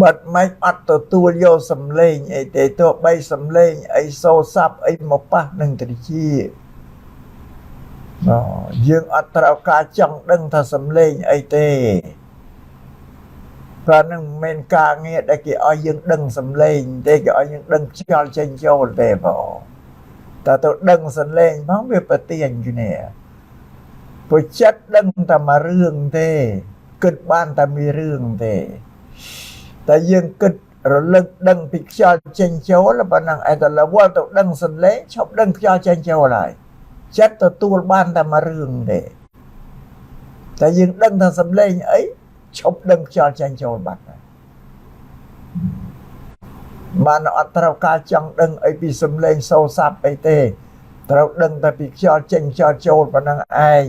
បិទមិនអត់ទទួលយកសំឡេងអីទេទោះបីសំឡេងអីសូរស័ព្ទអីមកប៉ះនឹងត្រចៀកយើងអត់ត្រូវការចង់ដឹងថាសំឡេងអីទេព្រោះនឹងមិនមែនការងារដែលគេឲ្យយើងដឹងសំឡេងទេគេឲ្យយើងដឹងខ្យល់ចេញចូលទេបងតែទៅដឹងសំឡេងផងវាប្រទៀងគ្នាព្រោះចិត្តដឹងតែមួយរឿងទេគិតបានតែមួយរឿងទេតែយើងគិតរលឹកដឹងពីខ្យល់ចេញចូលប៉ុណ្ណឹងឯងតែរវល់ទៅដឹងសំឡេងឈប់ដឹងខ្យល់ចេញចូលហើយចិត្តទទួលបានតែមួយរឿងទេតែយើងដឹងថាសំឡេងអីឈប់ដឹងខ្យល់ចេញចូលបាត់ហើយបានអត់ត្រូវការចង់ដឹងអីពីសំឡេងសូរស័ព្ទអីទេត្រូវដឹងតែពីខ្យល់ចេញខ្យល់ចូលប៉ុណ្ណឹងឯង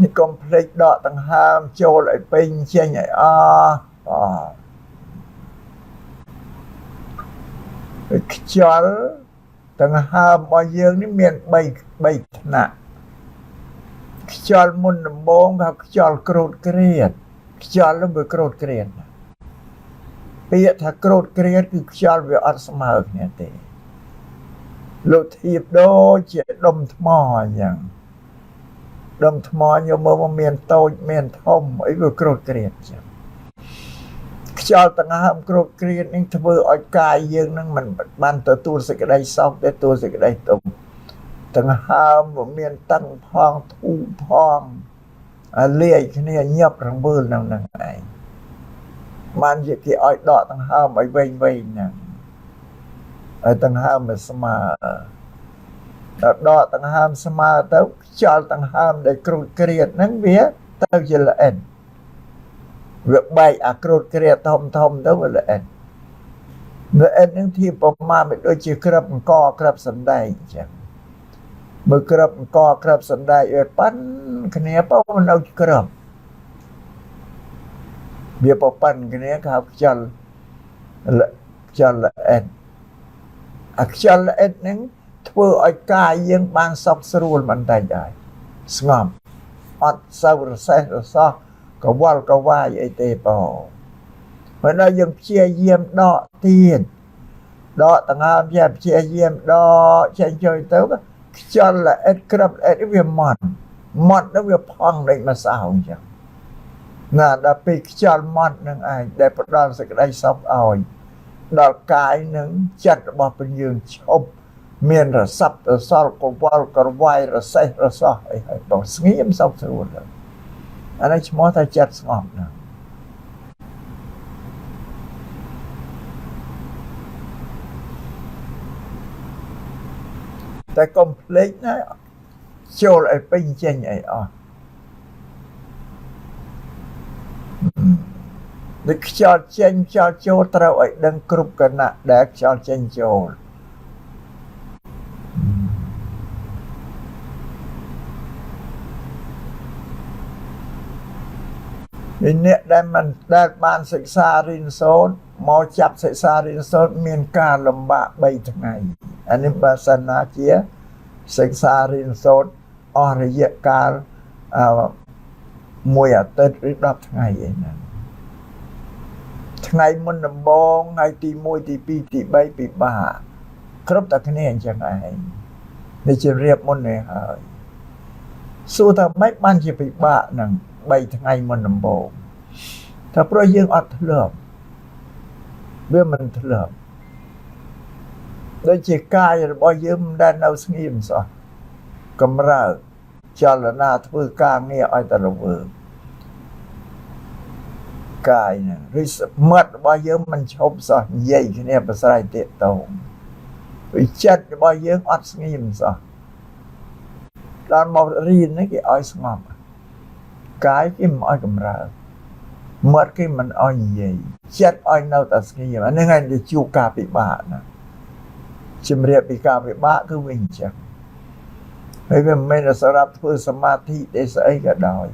នេះកុំភ្លេចដកដង្ហើមចូលឲ្យពេញចេញឲ្យអស់បាទខ្យល់ដង្ហើមរបស់យើងនេះមាន3ថ្នាក់ខ្យល់មុនដំបូងគេខ្យល់ក្រោតក្រៀតខ្យល់នោះវាក្រោតក្រៀតពាក្យថាក្រោតក្រៀតគឺខ្យល់វាអត់ស្មើគ្នាទេលោកធៀបដូចជាដុំថ្មអញ្ចឹងដុំថ្មយកមើលមកមានតូចមានធំអីវាក្រោតក្រៀតចឹងខ្យល់ដង្ហើមក្រោតក្រៀតនេះធ្វើឲ្យកាយយើងនឹងមិនបានទទួលសេចក្តីសោកទេទទួលសេចក្តីទុក្ខដង្ហើមវាមានតឹងផងធូរផងលាយគ្នាញាប់រង្វើលនៅនឹងឯងបានជាគេឲ្យដកដង្ហើមឲ្យវែងវែងហ្នឹងឲ្យដង្ហើមវាស្មើដល់ដកដង្ហើមស្មើទៅខ្យល់ដង្ហើមដែលគ្រូតក្រៀតហ្នឹងវាទៅជាល្អិតវាបែកអាគ្រូតក្រៀតធំធំទៅវាល្អិតល្អិតហ្នឹងធៀបប្រមាណវាដូចជាក្របអង្គក្របសណ្ដែកអញ្ចឹងមើលក្របអង្គក្របសណ្ដែកវាប៉ាន់គ្នាបើមិននៅក្របវាប្រប៉ាន់គ្នាគេហៅខ្យល់ល្អិតអាខ្យល់ល្អិតហ្នឹងធ្វើឲ្យកាយយើងបានសុខស្រួលបន្តិចហើយស្ងប់អត់សូវរសេះរសោះកវល់កវាយអីទេបងព្រោះដល់យើងព្យាយាមដកទៀតដកដង្ហើមជាព្យាយាមដកចេញចូលទៅខ្យល់ល្អិតក្របល្អិតវាម៉ត់ម៉ត់ទៅវាផង់ដូចម្សៅអញ្ចឹងណាដល់ពេលខ្យល់ម៉ត់នឹងឯងដែលផ្ដល់សេចក្តីសុខឲ្យដល់កាយនឹងចិត្តរបស់ព្រះយើងឈប់មានរស័ព្ទរសល់កវល់ក្រវាយរសេះរសោះអីហើយបងស្ងៀមសុខស្រួលទៅ អានេះឈ្មោះថាចិត្តស្ងប់ហ្នឹងតែកុំភ្លេចណាចូលឲ្យពេញចេញឲ្យអស់ដូចខ្យល់ចេញខ្យល់ចូលត្រូវឲ្យដឹងគ្រប់គណៈដែលខ្យល់ចេញចូលអ្នកដែលមិនដែលបានសិក្សារៀនសូត្រមកចាប់សិក្សារៀនសូត្រមានការលំបាក3ថ្ងៃអានេះបើសិនណាជាសិក្សារៀនសូត្រអស់រយៈកាលមួយអាទិត្យឬ10ថ្ងៃឯហ្នឹងថ្ងៃមុនដំបូងថ្ងៃទី1ទី2ទី3ពិបាកគ្រប់តែគ្នាអញ្ចឹងឯងនេះជារៀបមុននេះហើយសួរថាម៉េចបានជាពិបាកហ្នឹង3ថ្ងៃមុនដំបូងថាព្រោះយើងអត់ធ្លាប់វាមិនធ្លាប់ដូចជាកាយរបស់យើងមិនដែលនៅស្ងៀមសោះកម្រើកចលនាធ្វើការងារឲ្យតែរវើកកាយហ្នឹងឬមាត់របស់យើងមិនឈប់សោះនិយាយគ្នាប្រស្រ័យទាក់ទងពីចិត្តរបស់យើងអត់ស្ងៀមសោះដល់មករៀននេះគេឲ្យស្ងប់កាយគេមិនឲ្យកម្រើកមាត់គេមិនឲ្យនិយាយចិត្តឲ្យនៅតែស្ងៀមអានេះឯងដែលជួបការពិបាកណាជំរាបពីការពិបាកគឺវាអញ្ចឹងហើយវាមិនមែនសម្រាប់ធ្វើសមាធិទេស្អីក៏ដោយ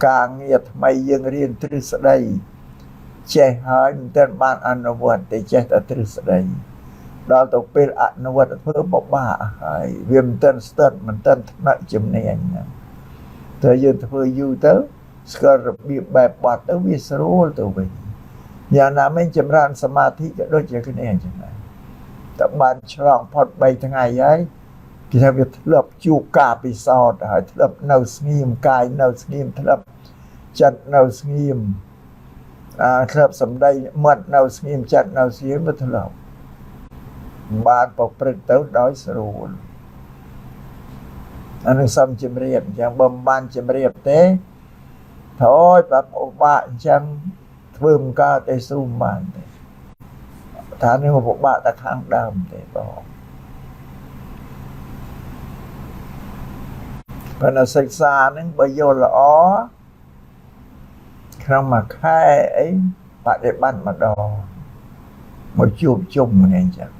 ការងារថ្មីយើងរៀនទ្រឹស្ដីចេះហើយមិនទាន់បានអនុវត្តទេចេះតែទ្រឹស្ដីដល់ទៅពេលអនុវត្តធ្វើពិបាកហើយវាមិនទាន់ស្ទាត់មិនទាន់ថ្នាក់ជំនាញហ្នឹងតែយើងធ្វើយូរទៅស្គាល់របៀបបែបបត់ទៅវាស្រួលទៅវិញយ៉ាងណាមិញចម្រើនសមាធិក៏ដូចជាគ្នាអញ្ចឹងដែរតែបានឆ្លងផុត3ថ្ងៃហើយគេថាវាធ្លាប់ជួបការពិសោធន៍ហើយធ្លាប់នៅស្ងៀមកាយនៅស្ងៀមធ្លាប់ចិត្តនៅស្ងៀមធ្លាប់សម្ដីមាត់នៅស្ងៀមចិត្តនៅស្ងៀមវាធ្លាប់បានប្រព្រឹត្តទៅដោយស្រួលអានឹងសំជំរាបអញ្ចឹងបើមិនបានជំរាបទេថយបែបឧបាកអញ្ចឹងធ្វើមិនកើតទេស៊ូមិនបានទេថានេះពិបាកតែខាងដើមទេបងប៉ុន្តែសិក្សាហ្នឹងបើយល់ល្អក្នុងមួយខែអីបដិបត្តិម្ដងមកជួបជុំគ្នាអញ្ចឹង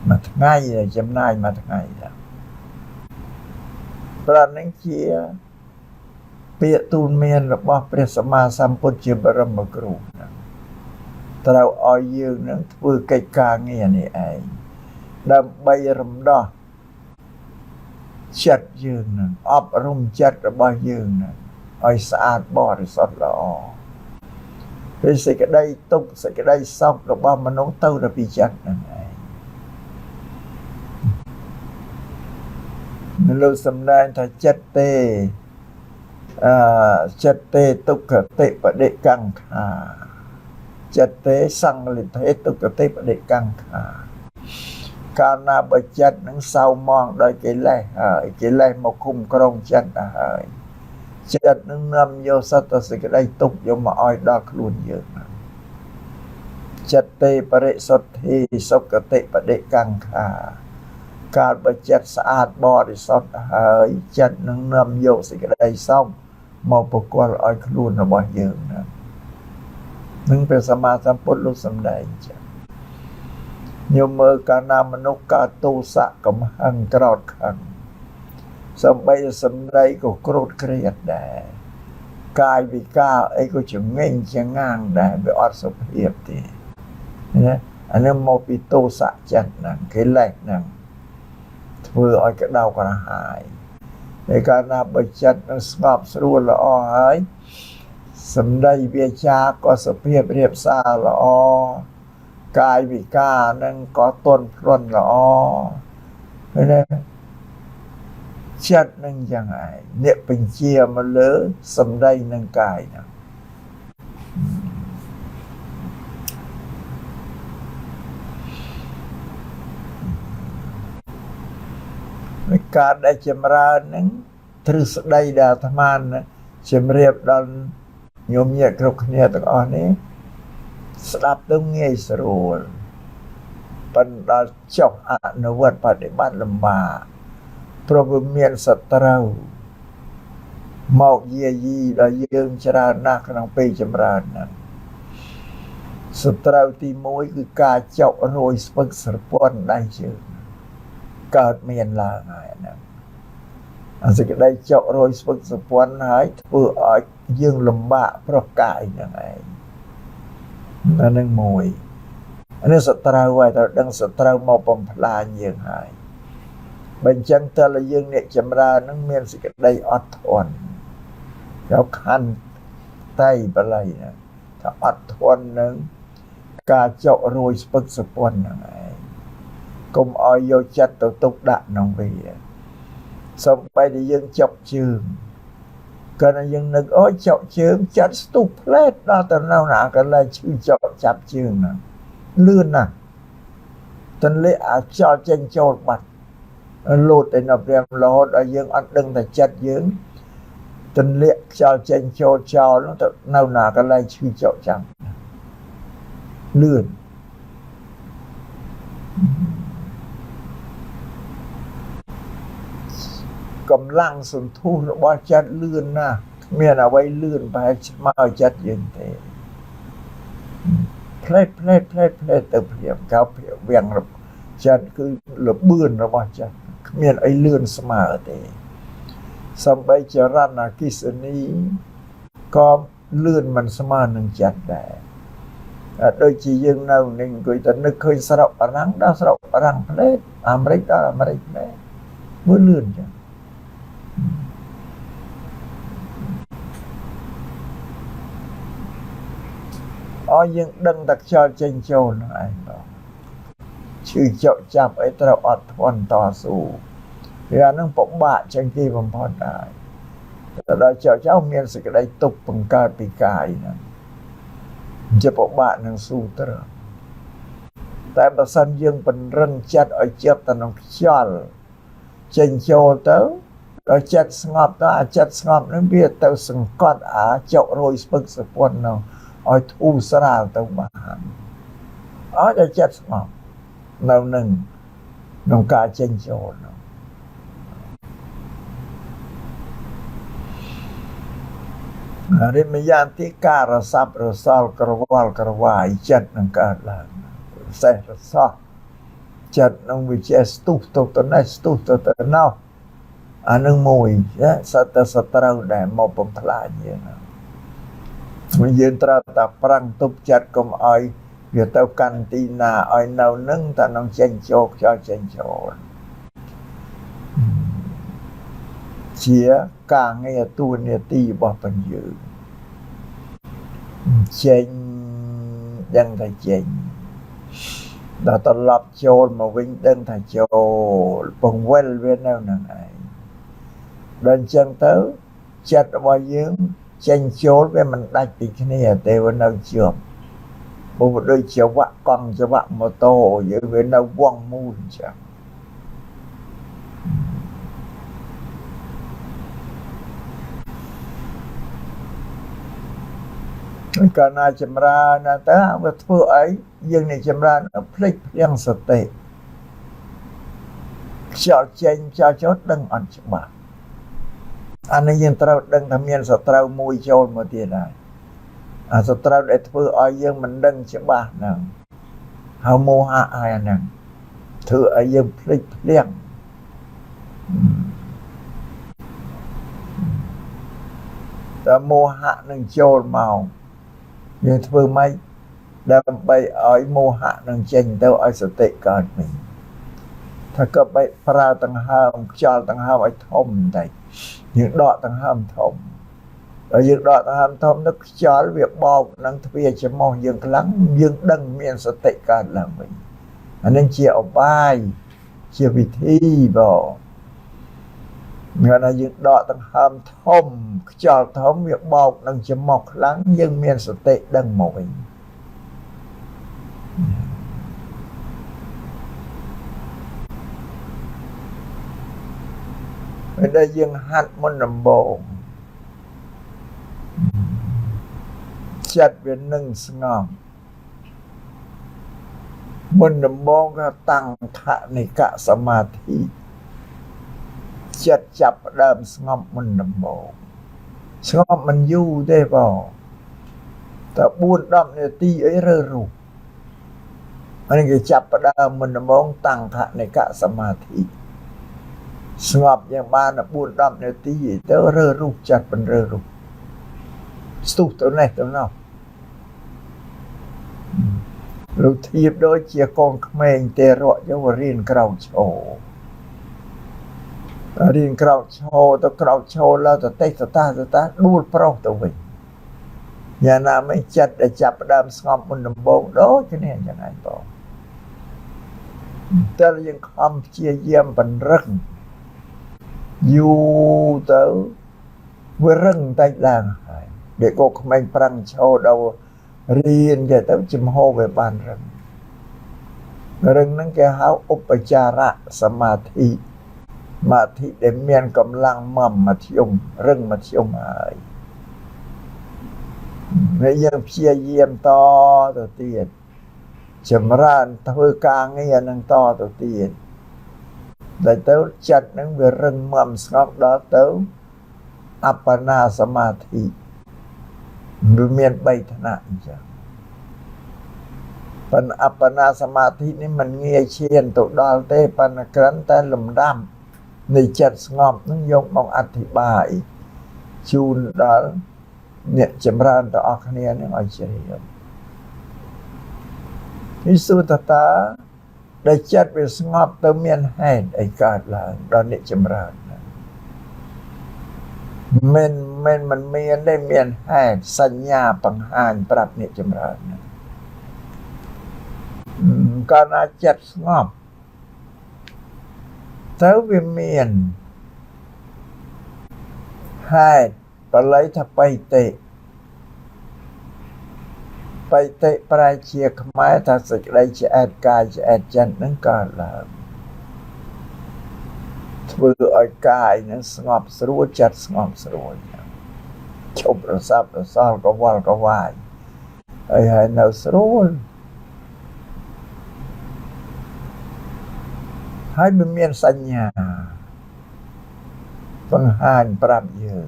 មួយថ្ងៃចំណាយមួយថ្ងៃដែរព្រោះនឹងជាពាក្យទូលមានរបស់ព្រះសម្មាសម្ពុទ្ធជាបរមគ្រូហ្នឹងត្រូវឲ្យយើងនឹងធ្វើកិច្ចការងារនេះឯងដើម្បីរំដោះចិត្តយើងនឹងអប់រំចិត្តរបស់យើងនឹងឲ្យស្អាតបរិសុទ្ធល្អពេលសេចក្តីទុក្ខសេចក្តីសោករបស់មនុស្សទៅតែពីចិត្តហ្នឹងឯងនៅលើសម្ដែងថាចិត្តទេចិត្តទេទុក្ខតិបដិកង្ខាចិត្តទេសង្លិធេទុក្ខតិបដិកង្ខាកាលណាបើចិត្តនឹងសៅមងដោយកិលេសហើយកិលេសមកឃុំក្រងចិត្តទៅហើយចិត្តនឹងនាំយកសត្វសេចក្តីទុក្ខយកមកឲ្យដល់ខ្លួនយើងចិត្តទេបរិសុទ្ធិសុគតិបដិកង្ខាកាលបើចិត្តស្អាតបរិសុទ្ធហើយចិត្តនឹងនាំយកសេចក្តីសុខមកប្រគល់ឲ្យខ្លួនរបស់យើងហ្នឹងនឹងព្រះសម្មាសម្ពុទ្ធលោកសម្ដែងចឹងញោមមើលកាលណាមនុស្សកើតទោសៈកំហឹងក្រោធខឹងសំបីសម្ដីក៏ក្រោធគ្រៀតដែរកាយវិការអីក៏ចងេងចងាងដែរវាអត់សុភាពទេណាអានេះមកពីទោសៈចិត្តហ្នឹងកិលេសហ្នឹងធ្វើឲ្យក្តៅក្រហាយតែកាលណាបើចិត្តនឹងស្ងប់ស្រួលល្អហើយសម្ដីវាចាក៏សុភាពរៀបសារល្អកាយវិការនឹងក៏ទន់ភ្លន់ល្អឃើញទេចិត្តនឹងយ៉ាងឯងអ្នកបញ្ជាមកលើសម្ដីនឹងកាយហ្នឹង ការដែលចម្រើនហ្នឹងទ្រឹស្ដីដែលអាត្មា ជំរាបដល់ញោមញាតិគ្រប់គ្នាទាំងអស់នេះស្ដាប់ទៅងាយស្រួលប៉ុន្តែចុះអនុវត្តបដិបត្តិលំបាកព្រោះវាមានសត្រូវមកយាយីដល់យើងច្រើនណាស់ក្នុងពេលចម្រើនហ្នឹងសត្រូវទី1គឺការចុករយស្ពឹកស្រពន់ដៃជើងកើតមានឡើងហើយហ្នឹងអាសេចក្តីចុករយស្ពឹកស្រពន់ហើយធ្វើឲ្យយើងលំបាកប្រកាយហ្នឹងឯងអានឹងមួយអានេះសត្រូវហើយត្រូវដឹងសត្រូវមកបំផ្លាញយើងហើយបើអញ្ចឹងតើយើងអ្នកចម្រើននឹងមានសេចក្តីអត់ធន់เราខន្តីបល័យណាថាអត់ធន់នឹងការចុករយស្ពឹកស្រពន់ហ្នឹងឯងកុំឲ្យយកចិត្តទៅទុកដាក់ក្នុងវាសំបីតែយើងចុកជើងកាលណាយើងនឹកអូចុកជើងចិត្តស្ទុះផ្លែតដល់ទៅនៅណាកន្លែងឈឺចុកចាប់ជើងហ្នឹងលឿនណាស់ទន្លេអាចល់ចេញចូលបាត់លោតទៅនៅព្រាមរហូតដល់យើងអត់ដឹងតែចិត្តយើងទន្លេខ្យល់ចេញចូលចោលនោះទៅនៅណាកន្លែងឈឺចុកចាំលឿនកម្លាំងសន្ធុរបស់ចិត្តលឿនណាស់គ្មានអ្វីលឿនប្រហែលស្មើចិត្តយើងទេផ្លេតផ្លេតផ្លេតផ្លេតទៅព្រាមកោព្រាវាំងចិត្តគឺលបឿនរបស់ចិត្តគ្មានអីលឿនស្មើទេសំបីចរន្តអគ្គិសនីក៏លឿនមិនស្មើនឹងចិត្តដែរដូចជាយើងនៅនឹងអង្គុយតែនឹកឃើញស្រុកបារាំងដល់ស្រុកបារាំងផ្លេតអាមេរិកដល់អាមេរិកផ្លេតមួយលឿនចឹងអោយយើងដឹងតែខ្យល់ចេញចូលហ្នឹងឯងបងឈឺចុកចាប់អីត្រូវអត់ធន់តស៊ូវាអាហ្នឹងពិបាកជាងគេបំផុតដែរតែដល់ចុកចៅមានសេចក្តីទុកបង្កើតពីកាយហ្នឹងជាពិបាកនឹងស៊ូត្រតែបើសិនយើងពង្រឹងចិត្តឲ្យជាប់ទៅនឹងខ្យល់ចេញចូលទៅដល់ចិត្តស្ងប់ទៅអាចិត្តស្ងប់ហ្នឹងវាទៅសង្កត់អាចុករយស្ពឹកស្រពន់នោះឲ្យធូរស្រាលទៅបានឲ្យតែចិត្តស្ងប់នៅនឹងក្នុងការចេញចូលនោះរិមយ៉ាងទីការរសាប់រសល់ក្រវល់ក្រវាយចិត្តនឹងកើតឡើងសេះរសោះចិត្តនឹងវាចេះស្ទុះទៅទៅនេះស្ទុះទៅទៅនោះអានឹងមួយសត្វតែសត្រូវដែលមកបំផ្លាញយើងយើងត្រូវតែប្រឹងទប់ចិត្តកុំឲ្យវាទៅកាន់ទីណាឲ្យនៅនឹងតែនឹងចេញចូលខ្យល់ចេញចូលជាការងារតួនាទីរបស់បញ្ញើចេញដឹងថាចេញដល់ត្រឡប់ចូលមកវិញដឹងថាចូលពង្វិលវានៅនឹងឯងដល់អញ្ចឹងទៅចិត្តរបស់យើងចេញចូលវាមិនដាច់ពីគ្នាទេវានៅជាប់ព្រោះដូចជាវ៉ាក់កង់ជាវ៉ាក់ម៉ូតូយើងវានៅវងមូលអញ្ចឹងកាលណាចម្រើនណាតើវាធ្វើអីយើងនេះចម្រើនភ្លេចភ្លាំងសតិខ្យល់ចេញខ្យល់ចូលដឹងអត់ច្បាស់អានេះយើងត្រូវដឹងថាមានសត្រូវមួយចូលមកទៀតហើយអាសត្រូវដែលធ្វើឲ្យយើងមិនដឹងច្បាស់ហ្នឹងហើយមោហៈហើយអាហ្នឹងធ្វើឲ្យយើងភ្លេចភ្លាំងតែមោហៈនឹងចូលមកយើងធ្វើម៉េចដើម្បីឲ្យមោហៈនឹងចេញទៅឲ្យសតិកើតវិញថាក៏បីប្រើដង្ហើមខ្យល់ដង្ហើមឲ្យធំបន្តិចយើងដកដង្ហើមធំដល់យើងដកដង្ហើមធំទៅខ្យល់វាបោកនឹងទ្វារច្រមុះយើងខ្លាំងយើងដឹងមានសតិកើតឡើងវិញអានេះជាឧបាយជាវិធីបង งั้นយើងដកដង្ហើមធំខ្យល់ធំវាបោកនឹងច្រមុះខ្លាំងយើងមានសតិដឹងមកវិញពេលដែលយើងហាត់មុនដំបូង ចិត្តវានឹងស្ងប់មុនដំបូងក៏តាំងខនិកសមាធិចិត្តចាប់ផ្ដើមស្ងប់មុនដំបូងស្ងប់មិនយូរទេបងតែ4-10នាទីអីរើរូបអានេះគេចាប់ផ្ដើមមុនដំបូងតាំងខនិកសមាធិស្ងប់យ៉ាងបាន4-10នាទីទៅរើរូបចិត្តមិនរើរូបស្ទុះទៅនេះទៅនោះលោកធៀបដូចជាកូនក្មេងទេរកយករៀនក្រោកឈររៀនក្រោកឈរទៅក្រោកឈរឡើងទៅតិចទៅតាទៅតាដួលប្រុសទៅវិញយ៉ាងណាមិនចិត្តដែលចាប់ផ្ដើមស្ងប់មុនដំបូងដូចគ្នាយ៉ាងឯងបងតែយើងខំព្យាយាមបង្រឹងយូរទៅវារឹងតិចឡើងហើយដែលកូនក្មេងប្រាំងឈរដល់រៀនគេទៅចំហវាបានរឹងរឹងហ្នឹងគេហៅឧបចារសមាធិសមាធិដែលមានកម្លាំងមធ្យមរឹងមធ្យមហើយហើយយើងព្យាយាមតទៅទៀតចម្រើនធ្វើការងារនឹងតទៅទៀតតែទៅចិត្តនឹងវារឹងមាំស្ងប់ដល់ទៅអបណាសមាធិវាមាន3ថ្នាក់អញ្ចឹងប៉ុន្តែអបណាសមាធិនេះមិនងាយឈានទៅដល់ទេប៉ុន្តែគ្រាន់តែលំដាប់នៃចិត្តស្ងប់នឹងយកមកអធិប្បាយជូនដល់អ្នកចម្រើនទាំងអស់គ្នានឹងឲ្យជ្រាបនេះសួរតើដែលចិត្តវាស្ងប់ទៅមានហេតុអីកើតឡើងដល់អ្នកចម្រើនមិនមិនមិនមានទេមានហេតុសញ្ញាបង្ហាញប្រាប់អ្នកចម្រើនកាលណាចិត្តស្ងប់ទៅវាមានហេតុបល័យថាបៃតិបៃតិប្រែជាខ្មែរថាសេចក្តីឆ្អែតកាយឆ្អែតចិត្តនឹងកើតឡើងធ្វើឲ្យកាយនឹងស្ងប់ស្រួលចិត្តស្ងប់ស្រួលឈប់រសាប់រសល់កវល់កវាយហើយហើយនៅស្រួលហើយវាមានសញ្ញាបង្ហាញប្រាប់យើង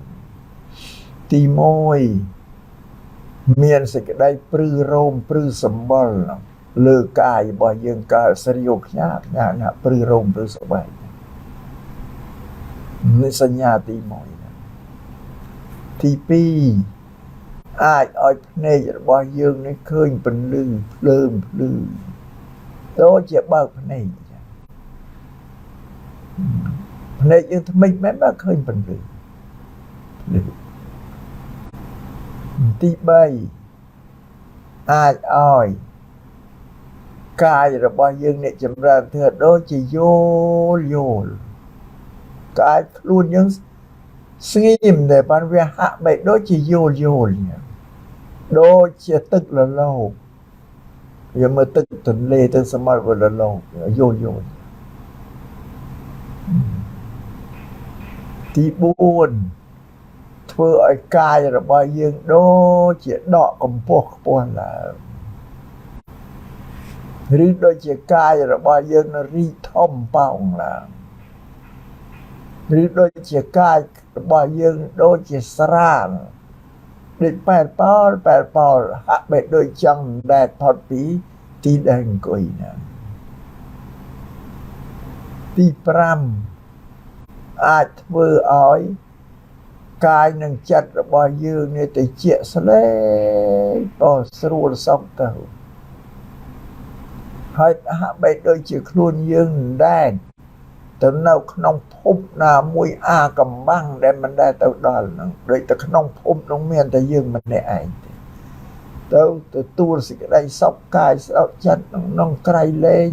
ទី1មានសេចក្តីព្រឺរោមព្រឺសម្បុរលើកាយរបស់យើងកើតស្រាវខ្ញាខ្ញាណាព្រឺរោមព្រឺស្បែកនេះសញ្ញាទី1ទី2អាចឲ្យភ្នែករបស់យើងនេះឃើញពន្លឺភ្លើងភ្លឺដូចជាបើកភ្នែកភ្នែកយើងថ្មិចមែនបើឃើញពន្លឺភ្លឺទី3អាចឲ្យកាយរបស់យើងអ្នកចម្រើនធ្វើដូចជាយោលយោលកាយខ្លួនយើងស្ងៀមតែបានវាហាក់បីដូចជាយោលយោលដូចជាទឹកលលោកយើងមើលទឹកទន្លេទៅសមុទ្រវាលលោកយោលយោលទី4ធ្វើឲ្យកាយរបស់យើងដូចជាដកកម្ពស់ខ្ពស់ឡើងឬដូចជាកាយរបស់យើងរីកធំប៉ោងឡើងឬដូចជាកាយរបស់យើងដូចជាស្រាលដូចប៉ែលប៉ោលប៉ែលប៉ោលហាក់បីដូចចង់ដែតផុតពីទីដែលអង្គុយណាទី5អាចធ្វើឲ្យកាយនិងចិត្តរបស់យើងនេះទៅជាស្លេកបស្រួលសោកទៅហើយហាក់បីដូចជាខ្លួនយើងដែរទៅនៅក្នុងភពណាមួយអាកំបាំងដែលមិនដែលទៅដល់ហ្នឹងដូចទៅក្នុងភពនោះមានតែយើងម្នាក់ឯងទេទៅទទួលសេចក្តីសុខកាយសុខចិត្តក្នុងក្រៃលែង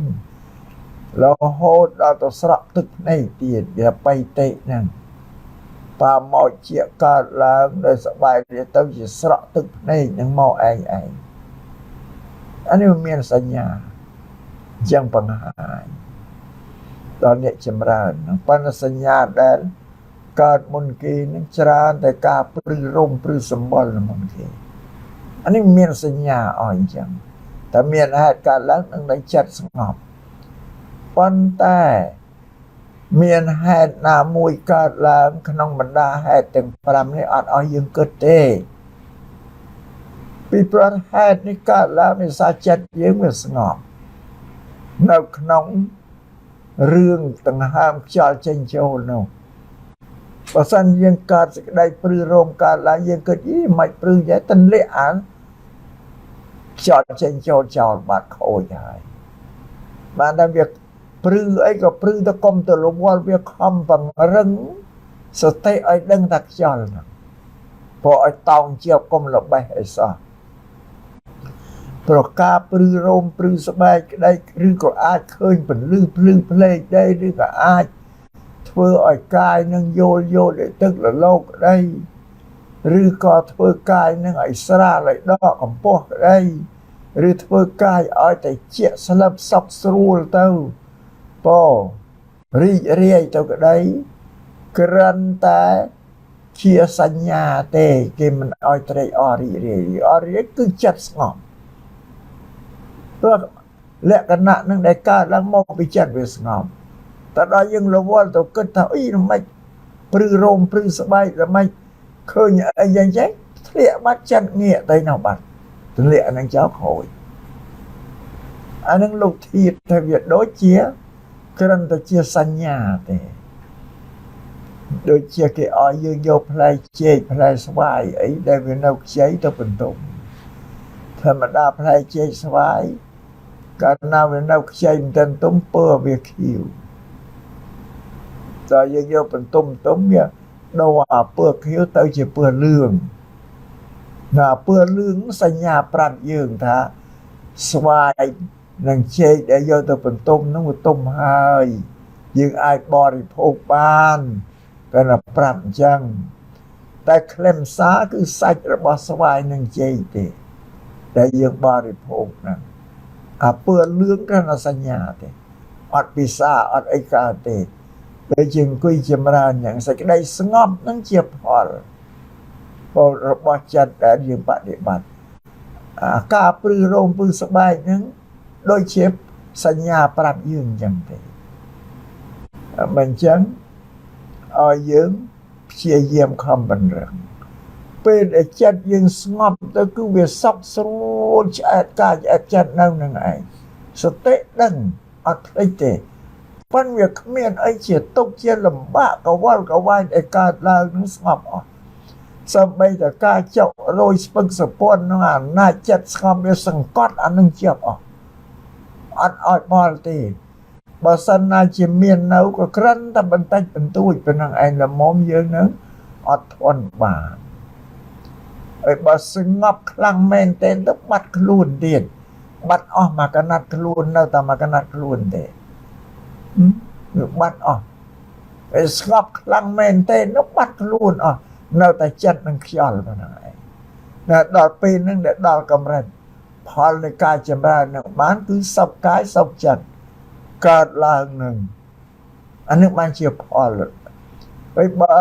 រហូតដល់ទៅស្រក់ទឹកភ្នែកទៀតវាបៃតិហ្នឹងបាមកជាកើតឡើងដោយសบายទៅជាស្រក់ទឹកភ្នែកនឹងមកឯងឯងអានេះមានសញ្ញាអញ្ចឹងបង្ហាញដល់អ្នកចម្រើនប៉ុន្តែសញ្ញាដែលកើតមុនគេនឹងច្រើនតែការព្រឺរំព្រឺសម្បុរមុនគេ អានេះមានសញ្ញាអស់អញ្ចឹងតែមានហេតុកើតឡើងនឹងតែចិត្តស្ងប់ប៉ុន្តែមានហេតុណាមួយកើតឡើងក្នុងបណ្ដាហេតុទាំង5នេះអត់ឲ្យយើងគិតទេពីព្រោះហេតុនេះកើតឡើងដោយសារចិត្តយើងវាស្ងប់នៅក្នុងរឿងដង្ហើមខ្យល់ចេញចូលនោះបើសិនយើងកើតសេចក្តីព្រឺរោមកើតឡើងយើងគិតអីមិនព្រឺយ៉ាងទន្លាក់អាខ្យល់ចេញចូលចោលបាត់ខូចហើយបានតែវាព្រឺអីក៏ព្រឺទៅកុំទៅរវល់វាខំបង្រឹងសតិឲ្យដឹងថាខ្យល់ហ្នឹងព្រោះឲ្យតោងជាប់កុំល្បេះអីសោះប្រការព្រឺរោមព្រឺស្បែកក្តីឬក៏អាចឃើញពន្លឺភ្លឺភ្លេកដែរឬក៏អាចធ្វើឲ្យកាយនឹងយោលយោលឲ្យទឹករលកក្តីឬក៏ធ្វើកាយនឹងឲ្យស្រាលឲ្យដកកម្ពស់ក្តីឬធ្វើកាយឲ្យតែជាក់ស្លឹបសក់ស្រួលទៅពោរីករាយទៅក្តីគ្រាន់តែជាសញ្ញាទេគេមិនឲ្យត្រេកអររីករាយអររាយគឺចិត្តស្ងប់ព្រោះលក្ខណៈនឹងដែលកើតឡើងមកពីចិត្តវាស្ងប់តែដល់យើងរវល់ទៅគិតថាអីមិនព្រឺរោមព្រឺស្បែកល្មិចឃើញអីយ៉ាងចេះធ្លាក់បាត់ចិត្តងាកទៅនោះបាត់ទម្លាក់នឹងចោលខូចអានឹងលោកធៀបថាវាដូចជាគ្រាន់តែជាសញ្ញាទេដូចជាគេឲ្យយើងយកផ្លែចេកផ្លែស្វាយអីដែលវានៅខ្ចីទៅបន្ទុំធម្មតាផ្លែចេកស្វាយកាលណាវានៅខ្ចីមិនទាន់ទុំពើវាខៀវតើយើងយកបន្ទុំទុំវាដូរអាពើខៀវទៅជាពើលឿងណាពើលឿងសញ្ញាប្រាប់យើងថាស្វាយនិងចេកដែលយកទៅបន្ទុំនោះវាទុំហើយយើងអាចបរិភោគបានគាត់ថាប្រាប់អញ្ចឹងតែខ្លឹមសារគឺសាច់របស់ស្វាយនិងចេកទេដែលយើងបរិភោគហ្នឹងអាពើលឿងគ្រាន់តែសញ្ញាទេអត់ពិសាអត់អីកើតទេដូចជាអង្គុយចម្រើនយ៉ាងសេចក្តីស្ងប់ហ្នឹងជាផលផលរបស់ចិត្តដែលយើងបដិបត្តិអាការព្រឺរោមព្រឺស្បែកហ្នឹងដូចជាសញ្ញាប្រាប់យើងអញ្ចឹងទេមិនអញ្ចឹងឲ្យយើងព្យាយាមខំបង្រឹងពេលដែលចិត្តយើងស្ងប់ទៅគឺវាសុខស្រួលឆ្អែតកាយឆ្អែតចិត្តនៅនឹងឯងសតិដឹងអត់ភ្លេចទេប៉ុន្តែវាគ្មានអីជាទុកជាលំបាកកវល់កវែងដែលកើតឡើងនឹងស្ងប់អស់សូម្បីតែការចុករយស្ពឹកសពន្ធនឹងអាណាចចិត្តស្ងប់វាសង្កត់អានឹងជាប់អស់អត់ឲ្យបល់ទេបើសិនណាជាមាននៅក៏ក្រិនតែបន្តិចបន្តួចប៉ុណ្ណឹងឯងល្មមយើងនឹងអត់ធន់បានហើយបើស្ងប់ខ្លាំងមែនទែនទៅបាត់ខ្លួនទៀតបាត់អស់មកកណាត់ខ្លួននៅតែមកកណាត់ខ្លួនទេវាបាត់អស់ហើយស្ងប់ខ្លាំងមែនទែននោះបាត់ខ្លួនអស់នៅតែចិត្តនឹងខ្យល់ប៉ុណ្ណឹងឯងដល់ពេលហ្នឹងដែលដល់កម្រិតផលនៃការចម្រើននឹងបានគឺសុខកាយសុខចិត្តកើតឡើងនឹងអានេះបានជាផលហើយបើ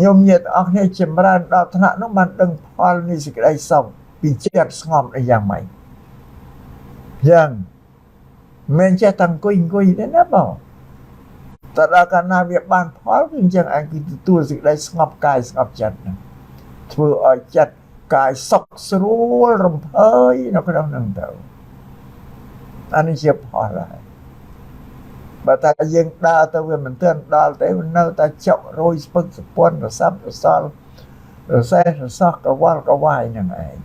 ញោមញាតិអស់គ្នាចម្រើនដល់ថ្នាក់នោះបានដឹងផលនៃសេចក្តីសុខពីចិត្តស្ងប់អីយ៉ាងម៉េចយ៉ាងមិនចេះតែអង្គុយអង្គុយទេណាបងតែដល់កាលណាវាបានផលគឺអញ្ចឹងឯងគឺទទួលសេចក្តីស្ងប់កាយស្ងប់ចិត្តហ្នឹងធ្វើឲ្យចិត្តកាយសុខស្រួលរំភើយនៅក្នុងហ្នឹងទៅអានេះជាផលហើយបើតែយើងដើរទៅវាមិនទាន់ដល់ទេនៅតែចុករយស្ពឹកសពន្ធរសាប់រសល់រសេះរសោះកវល់កវាយហ្នឹងឯង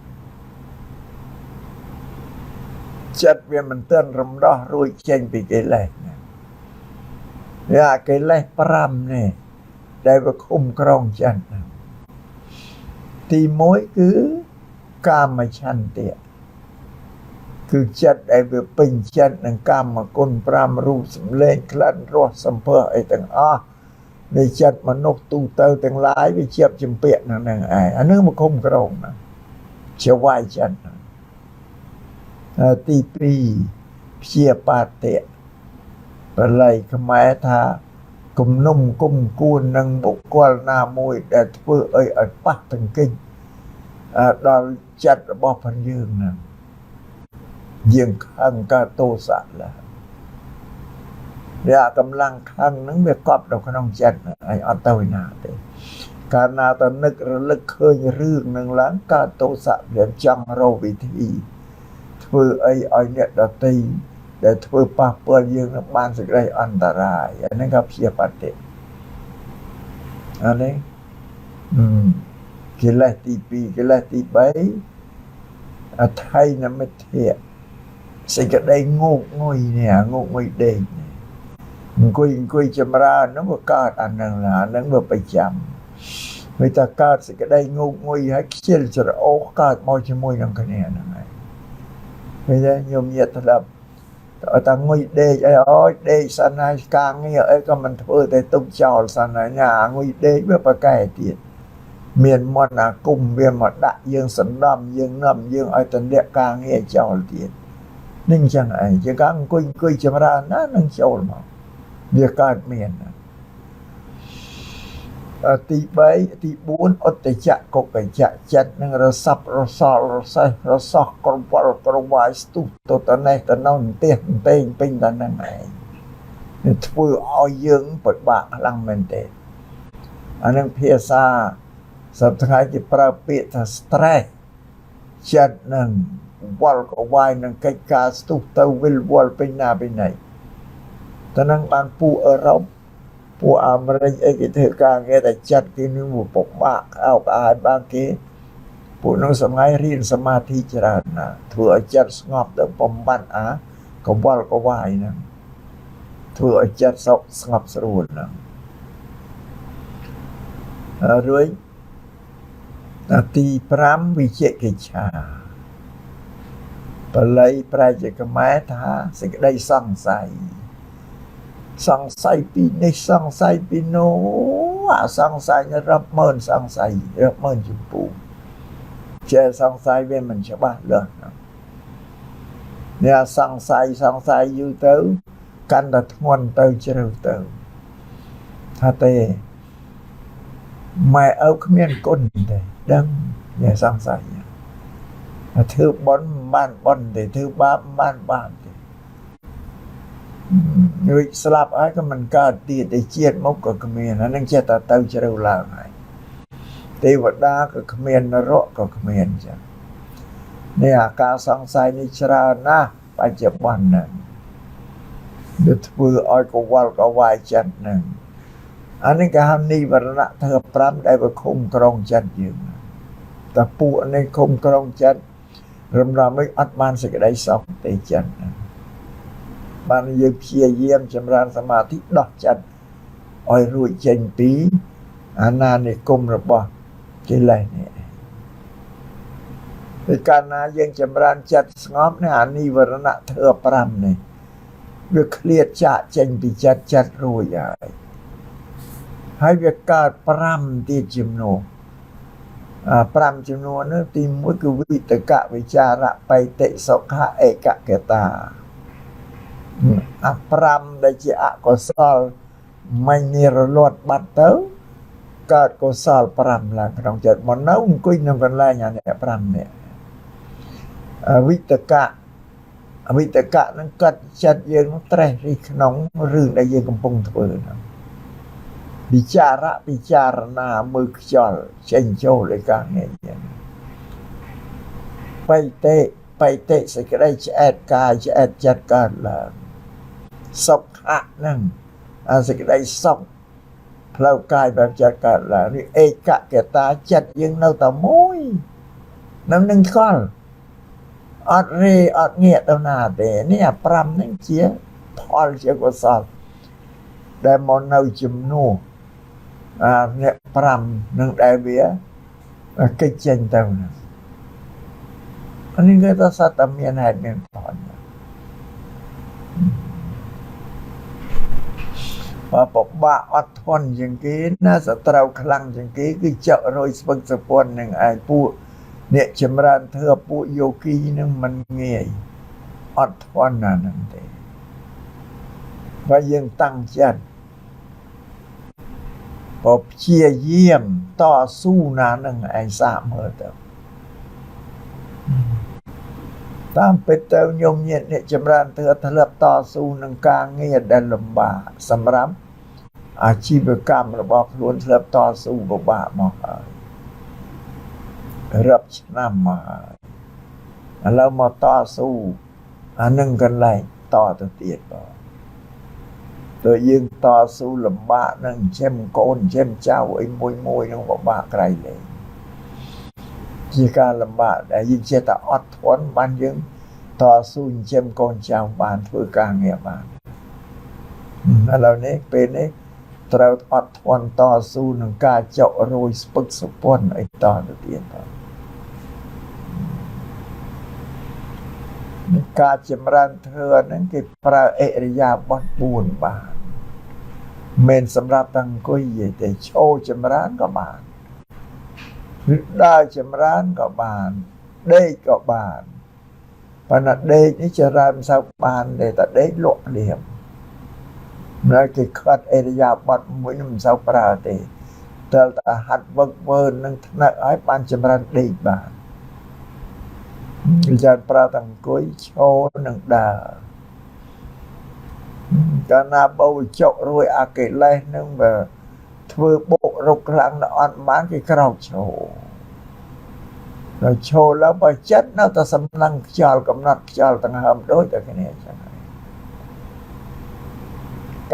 ចិត្តវាមិនទាន់រំដោះរួចចេញពីកិលេសហ្នឹងវាកិលេស5នេះដែលវាឃុំក្រងចិត្តហ្នឹងទី1គឺកាមឆន្ទៈគឺចិត្តដែលវាពេញចិត្តនឹងកាមគុណ5រូបសម្លេងក្លិនរសសម្ផស្សអីទាំងអស់នៃចិត្តមនុស្សទូទៅទាំងឡាយវាជាប់ជំពាក់នឹងហ្នឹងឯងអានឹងមកឃុំក្រងហ្នឹងជាវាយចិត្តហ្នឹងទី2ព្យាបាទៈបល័យខ្មែរថាគំនុំគុំគួននឹងបុគ្គលណាមួយដែលធ្វើអីឲ្យប៉ះទង្គិច ដល់ចិត្តរបស់ផងយើងហ្នឹងយើងខឹងកើតទោសៈឡើយវាកម្លាំងខឹងហ្នឹងវាកប់នៅក្នុងចិត្តហើយអត់ទៅឯណាទេកាលណាតនឹករលឹកឃើញរឿងនឹងឡើងកើតទោសៈវាចង់រកវិធីធ្វើអីឲ្យអ្នកដទៃដែលធ្វើប៉ះពាល់យើងនឹងបានសេចក្តីអន្តរាយអាហ្នឹងក៏ព្យាបាទទេអានេះកិលេសទី2កិលេសទី3អថៃនមិទ្ធៈសេចក្តីងោកងុយនេះងោកងុយដេកអង្គុយចម្រើនហ្នឹងវាកើតអាហ្នឹងឡាហ្នឹងវាប្រចាំវាតែកើតសេចក្តីងោកងុយហើយខ្ជិលច្រអូសកើតមកជាមួយនឹងគ្នាហ្នឹងហើយឃើញទេញោមញាតស្ដាប់តែងុយដេកអីអូយដេកសិនហើយការងារអីក៏មិនធ្វើតែទុកចោលសិនហើយញ៉ាងុយដេកវាប្រកែទៀតមានមន្តអាគមវាមកដាក់យើងសណ្ដំយើងនាំយើងឲ្យតលាក់ការងារចោលទៀតនឹងចឹងឯងជាការអង្គុយចម្រើនណានឹងចូលមកវាកើតមានទី3ទី4ឧត្តចៈកុកច្ចៈចិត្តនឹងរស័ព្ទរសល់រសេះរសោះក្រវល់ក្រវាយស្ទុះទៅតនេះតនោះផ្ទះផ្ទែងពេញតែនឹងឯងវាធ្វើឲ្យយើងពិបាកខ្លាំងមែនទេអានឹងភាសាសប្តាហ៍គេប្រើពាក្យថា stress ចិត្តនឹងវល់ក្រវាយនឹងកិច្ចការស្ទុះទៅវិលវល់ពេញណាពេញណីតនឹងបានពូអឺរ៉ុបពួកអាមេរិកអីគេធ្វើការងារតែចិត្តគេនឹងពិបាកអោបអាយបានគេពួកនោះសម័យរៀនសមាធិច្រើនណាស់ធ្វើឲ្យចិត្តស្ងប់ទៅបំបត្តិអាកវល់កវាយហ្នឹងធ្វើឲ្យចិត្តសុខស្ងប់ស្រួលហ្នឹងរួចទី5វិជកិច្ឆាបាលីប្រែជាខ្មែរថាសេចក្តីសង្ស័យសង្ស័យពីនេះសង្ស័យពីនោះអាសង្ស័យរាប់ម៉ឺនសង្ស័យរាប់ម៉ឺនចម្ពោះចេះសង្ស័យវាមិនច្បាស់លាស់នេះអាសង្ស័យសង្ស័យយូរទៅកាន់តែធ្ងន់ទៅជ្រៅទៅថាទេម៉ែឪគ្មានគុណទេដឹងនេះសង្ស័យធ្វើបុណ្យមិនបានបុណ្យទេធ្វើបាបមិនបានបាបទេរួចស្លាប់ហើយក៏មិនកើតទៀតទេជាតិមកក៏គ្មានអានឹងចេះតែទៅជ្រៅឡើងហើយទេវតាក៏គ្មាននរកក៏គ្មានចឹងនេះអាការសង្ស័យនេះច្រើនណាស់បច្ចុប្បន្នហ្នឹងវាធ្វើឲ្យកវល់កវាយចិត្តហ្នឹងអានេះគេហៅនិវរណៈធម៌5ដែលវាឃុំក្រងចិត្តយើងតែពួកនេះឃុំក្រងចិត្តរំលងអត់បានសេចក្តីសុខទេចិត្តបានយើងព្យាយាមចម្រើនសមាធិដោះចិត្តឲ្យរួចចេញពីអាណានិគមរបស់កិលេសនេះពេលកាលណាយើងចម្រើនចិត្តស្ងប់នេះអានិវរណៈធម៌5នេះវាឃ្លាតចាកចេញពីចិត្តចិត្តរួចហើយហើយវាកើត5ទៀតជំនួស5ចំនួននោះទី1គឺវិតកវិចារៈបៃតិសុខៈឯកកតាអា5ដែលជាអកុសលមិននិរលត់បាត់ទៅកើតកុសល5ឡើងក្នុងចិត្តមកនៅអង្គុយក្នុងកន្លែងអានេះ5នេះវិតកៈវិតកៈនឹងកាត់ចិត្តយើងនឹងត្រេះរិះក្នុងរឿងដែលយើងកំពុងធ្វើហ្នឹងពិចារៈពិចារណាមើលខ្យល់ចេញចូលឯការងារយ៉ាងបៃតេបៃតេសេចក្តីឆ្អែតកាយឆ្អែតចិត្តកើតឡើងសុខៈហ្នឹងអាសេចក្តីសុខផ្លូវកាយបែបចិត្តកើតឡើងនេះឯកកតាចិត្តយើងនៅតែមួយនៅនឹងស្គាល់អត់រេអត់ងាកទៅណាទេនេះអា5ហ្នឹងជាផលជាកុសលដែលមកនៅជំនួសអាអ្នក5នឹងដែលវាកិច្ចចេញទៅហ្នឹងអានេះគេថាសត្វតែមានហេតុមានផលបើពិបាកអត់ធន់ជាងគេណាសត្រូវខ្លាំងជាងគេគឺចុករយស្ពឹកសពន្ធនឹងឯងពួកអ្នកចម្រើនធ្វើពួកយោគីនឹងមិនងាយអត់ធន់ណាហ្នឹងទេបើយើងតាំងចិត្តបើព្យាយាមតស៊ូណានឹងឯងសាកមើលទៅ តាមពិតទៅញោមញាតិអ្នកចម្រើនធ្វើធ្លាប់តស៊ូនឹងការងារដែលលំបាកសម្រាប់អាជីវកម្មរបស់ខ្លួនធ្លាប់តស៊ូពិបាកមកហើយរាប់ឆ្នាំមកហើយឥឡូវមកតស៊ូអានឹងកន្លែងតទៅទៀតបងតើយើងតស៊ូលំបាកនឹងចិញ្ចឹមកូនចិញ្ចឹមចៅអីមួយមួយនឹងពិបាកក្រៃលែងជាការលំបាកដែលយើងចេះតែអត់ធន់បានយើងតស៊ូចិញ្ចឹមកូនចៅបានធ្វើការងារបានឥឡូវនេះពេលនេះត្រូវអត់ធន់តស៊ូនឹងការចុករយស្ពឹកសុពន្ធអីតទៅទៀតបងការចម្រើនធ្វើហ្នឹងគេប្រើអិរិយាបថ4បានមិនសម្រាប់តែអង្គុយទេឈរចម្រើនក៏បានឬដើរចម្រើនក៏បានដេកក៏បានប៉ុន្តែដេកនេះចម្រើនមិនសូវបានទេតែដេកលក់ភ្លាមនៅគេខាត់អិរិយាបថមួយនឹងមិនសូវប្រើទេតែតែហាត់វឹកវើនឹងថ្នាក់ឲ្យបានចម្រើនដេកបានវាប្រើតែអង្គុយឈរនឹងដើរកាលណាបើចុករួយអាកិលេសនឹងបើធ្វើបុករកខ្លាំងដល់អត់បានគេក្រោកឈរដល់ឈរឡើងបើចិត្តនៅតែសំឡឹងខ្យល់កំណត់ខ្យល់ទាំងហើមដូចតែគ្នាអញ្ចឹងហើយ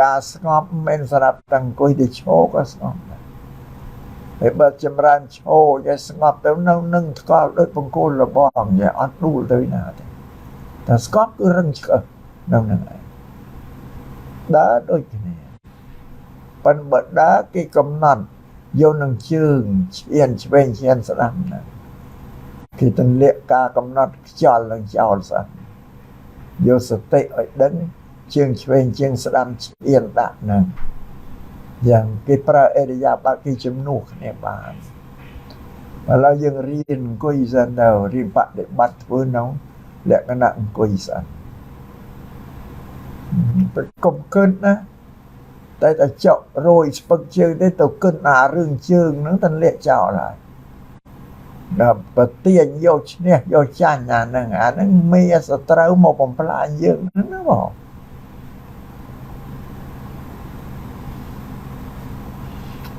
ការស្ងប់មិនសម្រាប់តែអង្គុយទៅឈរក៏ស្ងប់ដែរហើយបើចម្រើនឈរចេះស្ងប់ទៅនៅនឹងថ្កល់ដូចបង្គោលរបងចេះអត់ដួលទៅណាទេតែស្ងប់គឺរឹងឆ្កឹះនៅនឹងឯងដើរដូចគ្នាប៉ុន្តែបើដើរគេកំណត់យកនឹងជើងឈានឆ្វេងឈានស្ដាំណាគេទម្លាក់ការកំណត់ខ្យល់នឹងចោលសិនយកសតិឲ្យដឹងជើងឆ្វេងជើងស្ដាំឈានដាក់ហ្នឹងយ៉ាងគេប្រើអរិយាប័ត្រគេជំនួសគ្នាបានឥឡូវយើងរៀនអង្គុយសិនទៅរៀនបដិបត្តិធ្វើក្នុងលក្ខណៈអង្គុយសិនប្រកបគិតណាតែតែចុករយស្ពឹកជើងទេទៅគិតអារឿងជើងហ្នឹងតែលាក់ចោលហើយដល់ប្រទាញយកឈ្នះយកចាញ់អាហ្នឹងមេសត្រូវមកបំផ្លាញយើងហ្នឹងណាបង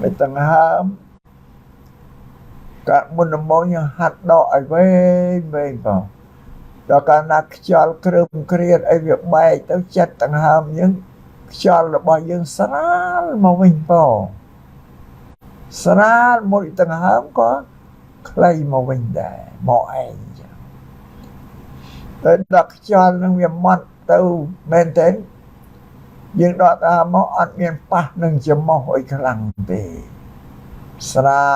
មិនទាំងហើមកាលមុនដំបូងយើងហាត់ដកឲ្យវែងវែងបងដល់កាលណាខ្យល់គ្រើមគ្រៀតអីវាបែកទៅចិត្តទាំងហើមយើងខ្យល់របស់យើងស្រាលមកវិញបងស្រាលមួយទាំងហើមក៏ខ្លីមកវិញដែរមកឯងចឹងតែដល់ខ្យល់នឹងវាម៉ត់ទៅមែនទេយើងដកតាមមកអត់មានប៉ះនឹងច្រមុះអីខ្លាំងទេស្រា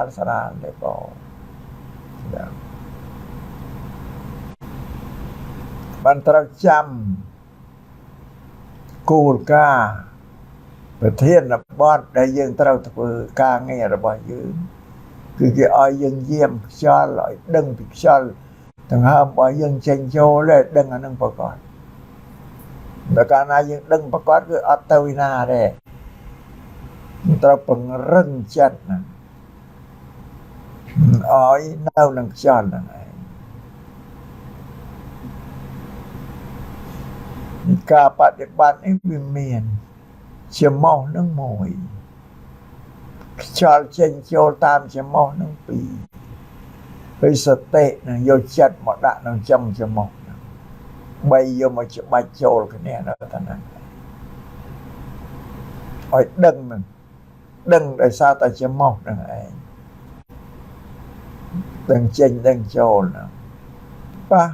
លស្រាលទេបងបានត្រូវចាំគោលការណ៍ប្រធានបទដែលយើងត្រូវធ្វើការងាររបស់យើងគឺគេឲ្យយើងយាមខ្យល់ឲ្យដឹងពីខ្យល់ទាំងហើមរបស់យើងចេញចូលទេដឹងអានឹងប្រកបដល់កាលណាយើងដឹងប្រកបគឺអត់ទៅឯណាទេត្រូវពង្រឹងចិត្តហ្នឹងឲ្យនៅនឹងខ្យល់ហ្នឹងឯងការបដិបត្តិនេះវាមានច្រមុះនឹងមួយខ្យល់ចេញចូលតាមច្រមុះនឹងពីរហើយសតិនឹងយកចិត្តមកដាក់ក្នុងចំច្រមុះហ្នឹងបីយកមកច្បាច់ចូលគ្នានៅតែហ្នឹងឲ្យដឹងហ្នឹងដឹងដោយសារតែច្រមុះហ្នឹងឯងដឹងចេញដឹងចូលហ្នឹងប៉ះ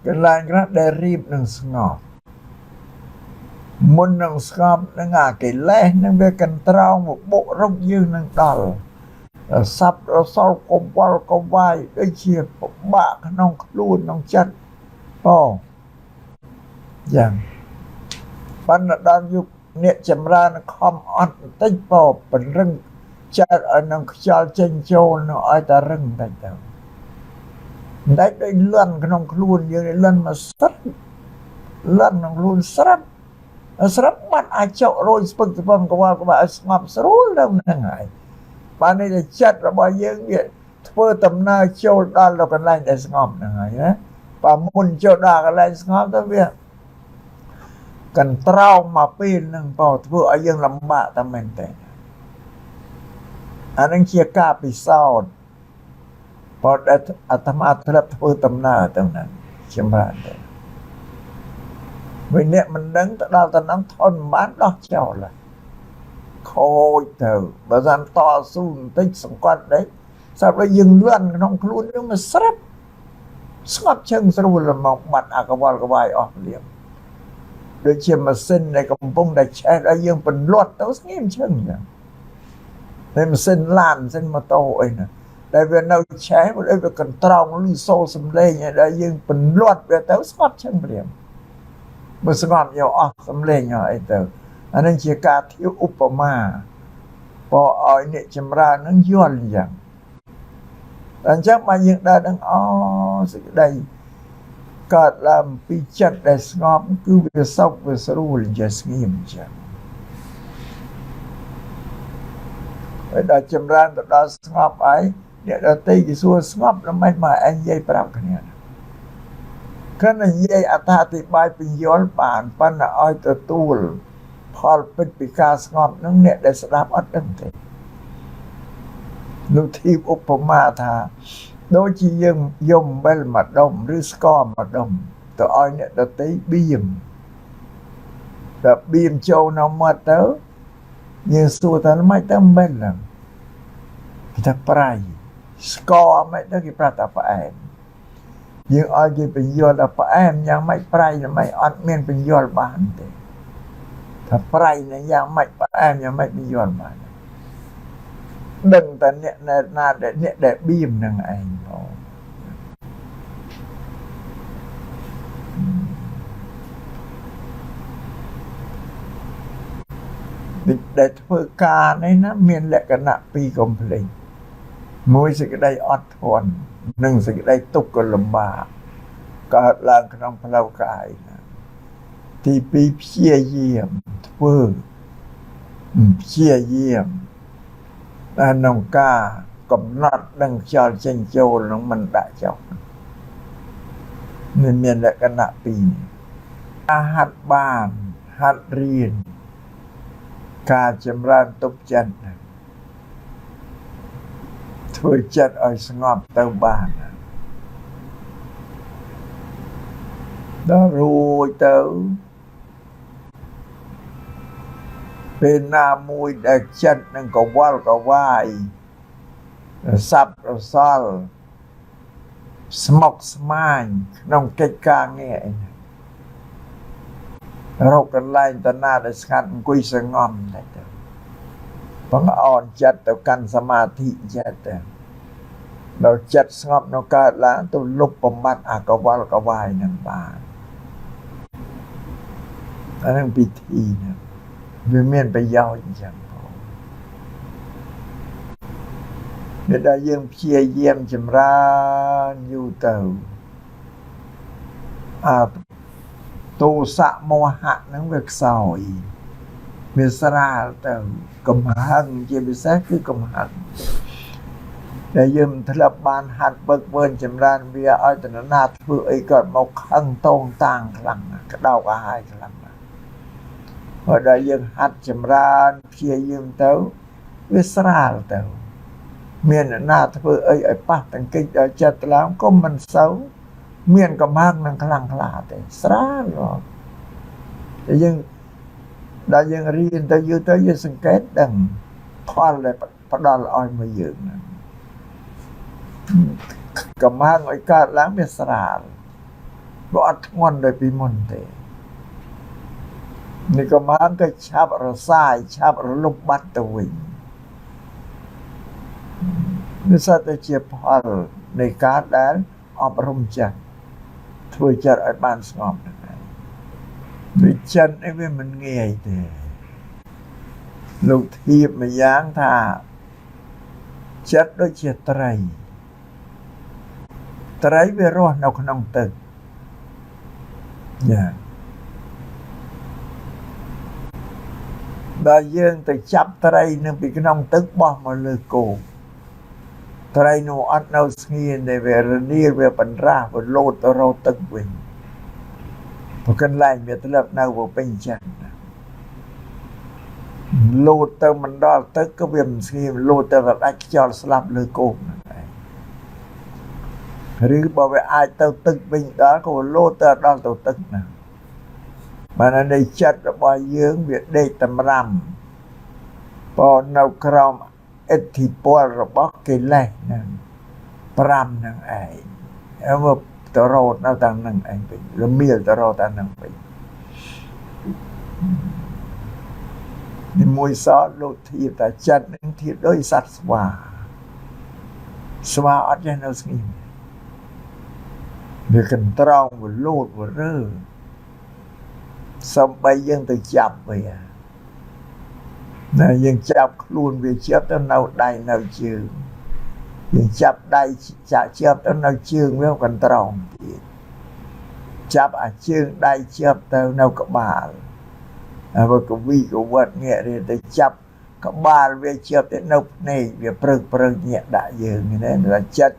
កន្លែងខ្លះដែលរៀបនឹងស្ងប់មុននឹងស្ងប់នឹងអាកិលេសនឹងវាកន្ត្រោងមកបុករកយើងនឹងដល់សັບរសល់កវល់កវាយដូចជាពិបាកក្នុងខ្លួនក្នុងចិត្តបងយ៉ាងបានដល់យុគអ្នកចម្រើនខំអត់បន្តិចបពង្រឹងចិត្តឲ្យនឹងខ្យល់ចេញចូលនឹងឲ្យតែរឹងបន្តិចទៅមិនដាច់ដូចលន់ក្នុងខ្លួនយើងលន់មកស្រិតលន់ក្នុងខ្លួនស្រាប់ស្រាប់បាត់អាចចុករយស្ពឹកស្ពឹងកវល់កវាយឲ្យស្ងប់ស្រួលទៅហ្នឹងហើយបាននេះតែចិត្តរបស់យើងវា ធ្វើដំណើរចូលដល់ទៅកន្លែងដែលស្ងប់ហ្នឹងហើយណាបើមុនចូលដល់កន្លែងស្ងប់ទៅវាកន្ត្រោងមកពេលហ្នឹងបើធ្វើឲ្យយើងលំបាកតែមែនទេអានឹងជាការពិសោធន៍បើដែលអាត្មាធ្លាប់ធ្វើដំណើរទៅហ្នឹងចម្រើនទៅវិញអ្នកមិនដឹងទៅដល់តំណងធន់មិនបានដោះចោលហើយខូចទៅបើសិនតស៊ូបន្តិចសង្កត់ដែរស្រាប់តែយើងលន់ក្នុងខ្លួនយើងមកស្រាប់ស្ងប់ជើងស្រួលមកបាត់អាកវលកវាយអស់ភ្លាមដូចជាម៉ាស៊ីនដែលកំពុងតែឆេះដល់យើងបន្លត់ទៅស្ងៀមឈឹងចឹងតែម៉ាស៊ីនឡានម៉ាស៊ីនម៉ូតូអីណាដែលវានៅឆេះវាកន្ត្រងលឺសូរសំឡេងដែលយើងបន្លត់វាទៅស្ងប់ឈឹងភ្លាមបើស្ងប់យកអស់សំឡេងអីទៅអានឹងជាការធៀបឧបមាបើឲ្យអ្នកចម្រើននឹងយល់យ៉ាងអញ្ចឹងបើយើងដើរដឹងអូសេចក្តីកើតឡើងពីចិត្តដែលស្ងប់គឺវាសុខវាស្រួលជាស្ងៀមអញ្ចឹងហើយដល់ចម្រើនទៅដល់ស្ងប់អីអ្នកដទៃគេសួរស្ងប់ដើម្បីមកឯងនិយាយប្រាប់គ្នាគិតនិយាយអត្ថាធិប្បាយពន្យល់បានប៉ុន្តែឲ្យទទួលផលពិតពីការស្ងប់នឹងអ្នកដែលស្ដាប់អត់ដឹងទេលោកធៀបឧបមាថាដូចជាយើងយកអំបិលមួយដុំឬស្ករមួយដុំទៅឲ្យអ្នកដទៃបៀមតែបៀមចូលនៅមាត់ទៅយើងសួរថាមិនទៅអំបិលហ្នឹងគេថាប្រៃស្ករមិនទៅគេប្រាប់ថាផ្អែមយើងឲ្យគេបញ្យល់ថាផ្អែមយ៉ាងម៉េចប្រៃយ៉ាងម៉េចអត់មានបញ្យល់បានទេថាប្រៃនឹងយ៉ាងម៉េចផ្អែមយ៉ាងម៉េចបញ្យល់បានដឹងតែអ្នកណាដែលអ្នកដែលបៀមនឹងឯងផងដែលធ្វើការនេះណាមានលក្ខណៈពីរកំភ្លេងមួយសេចក្តីអត់ធន់និងសេចក្តីទុក្ខលំបាកកើតឡើងក្នុងផ្លូវកាយណាទីពីរព្យាយាមធ្វើព្យាយាមតែក្នុងការកំណត់ដឹងខ្យល់ចេញចូលនឹងមិនដាក់ចុះនេះមានលក្ខណៈពីរអាហាត់បានហាត់រៀនការចម្រើនទុកចិត្តធ្វើចិត្តឲ្យស្ងប់ទៅបានដល់រួចទៅពេលណាមួយដែលចិត្តនឹងកវល់កវាយសັບរសល់ស្មុគស្មាញក្នុងកិច្ចការងារអីរកកន្លែងតាណាដែលស្ងាត់អង្គុយសងំតែទៅបង្អន់ចិត្តទៅកាន់សមាធិចិត្តទៅដល់ចិត្តស្ងប់នៅកើតឡើងទៅលុបបំបត្តិអាកវល់កវាយនឹងបានអានឹងពិធីហ្នឹងវាមានប្រយោជន៍អញ្ចឹងផងដែលដល់យើងព្យាយាមចម្រើនយូរទៅអាទោសៈមោហៈហ្នឹងវាខ្សោយវាស្រាលទៅកំហឹងជាពិសេសគឺកំហឹងដែលយើងមិនធ្លាប់បានហាត់ពឹកវើចម្រើនវាឲ្យតណាធ្វើអីក៏មកខឹងតងតាងខ្លាំងក្តៅក្រហាយខ្លាំងព្រោះដល់យើងហាត់ចម្រើនព្យាយាមទៅវាស្រាលទៅមានអ្នកណាធ្វើអីឲ្យប៉ះទង្គិចដល់ចិត្តឡើងក៏មិនសូវមានកំហឹងនឹងខ្លាំងក្លាទេស្រាលហ្មងតែយើងដល់យើងរៀនទៅយូរទៅយើងសង្កេតដឹងផលដែលផ្ដល់ឲ្យមកយើងហ្នឹងកំហឹងឲ្យកើតឡើងវាស្រាលវាអត់ធ្ងន់ដូចពីមុនទេនេះកំហឹងក៏ឆាប់រសាយឆាប់រលុបបាត់ទៅវិញនេះសុទ្ធតែជាផលនៃការដែលអប់រំចិត្តធ្វើចិត្តឲ្យបានស្ងប់ហ្នឹងឯងវាចិត្តនេះវាមិនងាយទេលោកធៀបមួយយ៉ាងថាចិត្តដូចជាត្រីត្រីវារស់នៅក្នុងទឹកយ៉ាដល់យើងទៅចាប់ត្រីនឹងពីក្នុងទឹកបោះមកលើគោក ត្រីនោះអត់នៅស្ងៀមទេវារនាលវាបណ្រាស់វាលោតទៅរកទឹកវិញព្រោះកន្លែងវាធ្លាប់នៅវាពេញចិត្តលោតទៅមិនដល់ទឹកក៏វាមិនស្ងៀមលោតទៅដាច់ខ្យល់ស្លាប់លើគោកហ្នឹងឯងឬបើវាអាចទៅទឹកវិញដល់ក៏លោតទៅដល់ទៅទឹកហ្នឹងបាននៃចិត្តរបស់យើងវាដេកតម្រាំបើនៅក្រោមឥទ្ធិពលរបស់កិលេសហ្នឹង5ហ្នឹងឯងហើយមកទៅរត់នៅតាមហ្នឹងឯងវិញរមៀលទៅរត់តាមហ្នឹងវិញនេះមួយសតលោកធៀបតែចិត្តនឹងធៀបដូចសត្វស្វាស្វាអត់ចេះនៅស្ងៀមវាកន្ត្រងវាលោតវារើសំបីយើងទៅចាប់វាណាយើងចាប់ខ្លួនវាជាប់ទៅនៅដៃនៅជើងយើងចាប់ដៃចាក់ជាប់ទៅនៅជើងវាកន្ត្រងទៀតចាប់អាជើងដៃជាប់ទៅនៅក្បាលហើយបើកវីកវត្តងាកទៅចាប់ក្បាលវាជាប់ទៅនៅភ្នែកវាព្រឹកព្រឹកញាក់ដាក់យើងនេះថាចិត្ត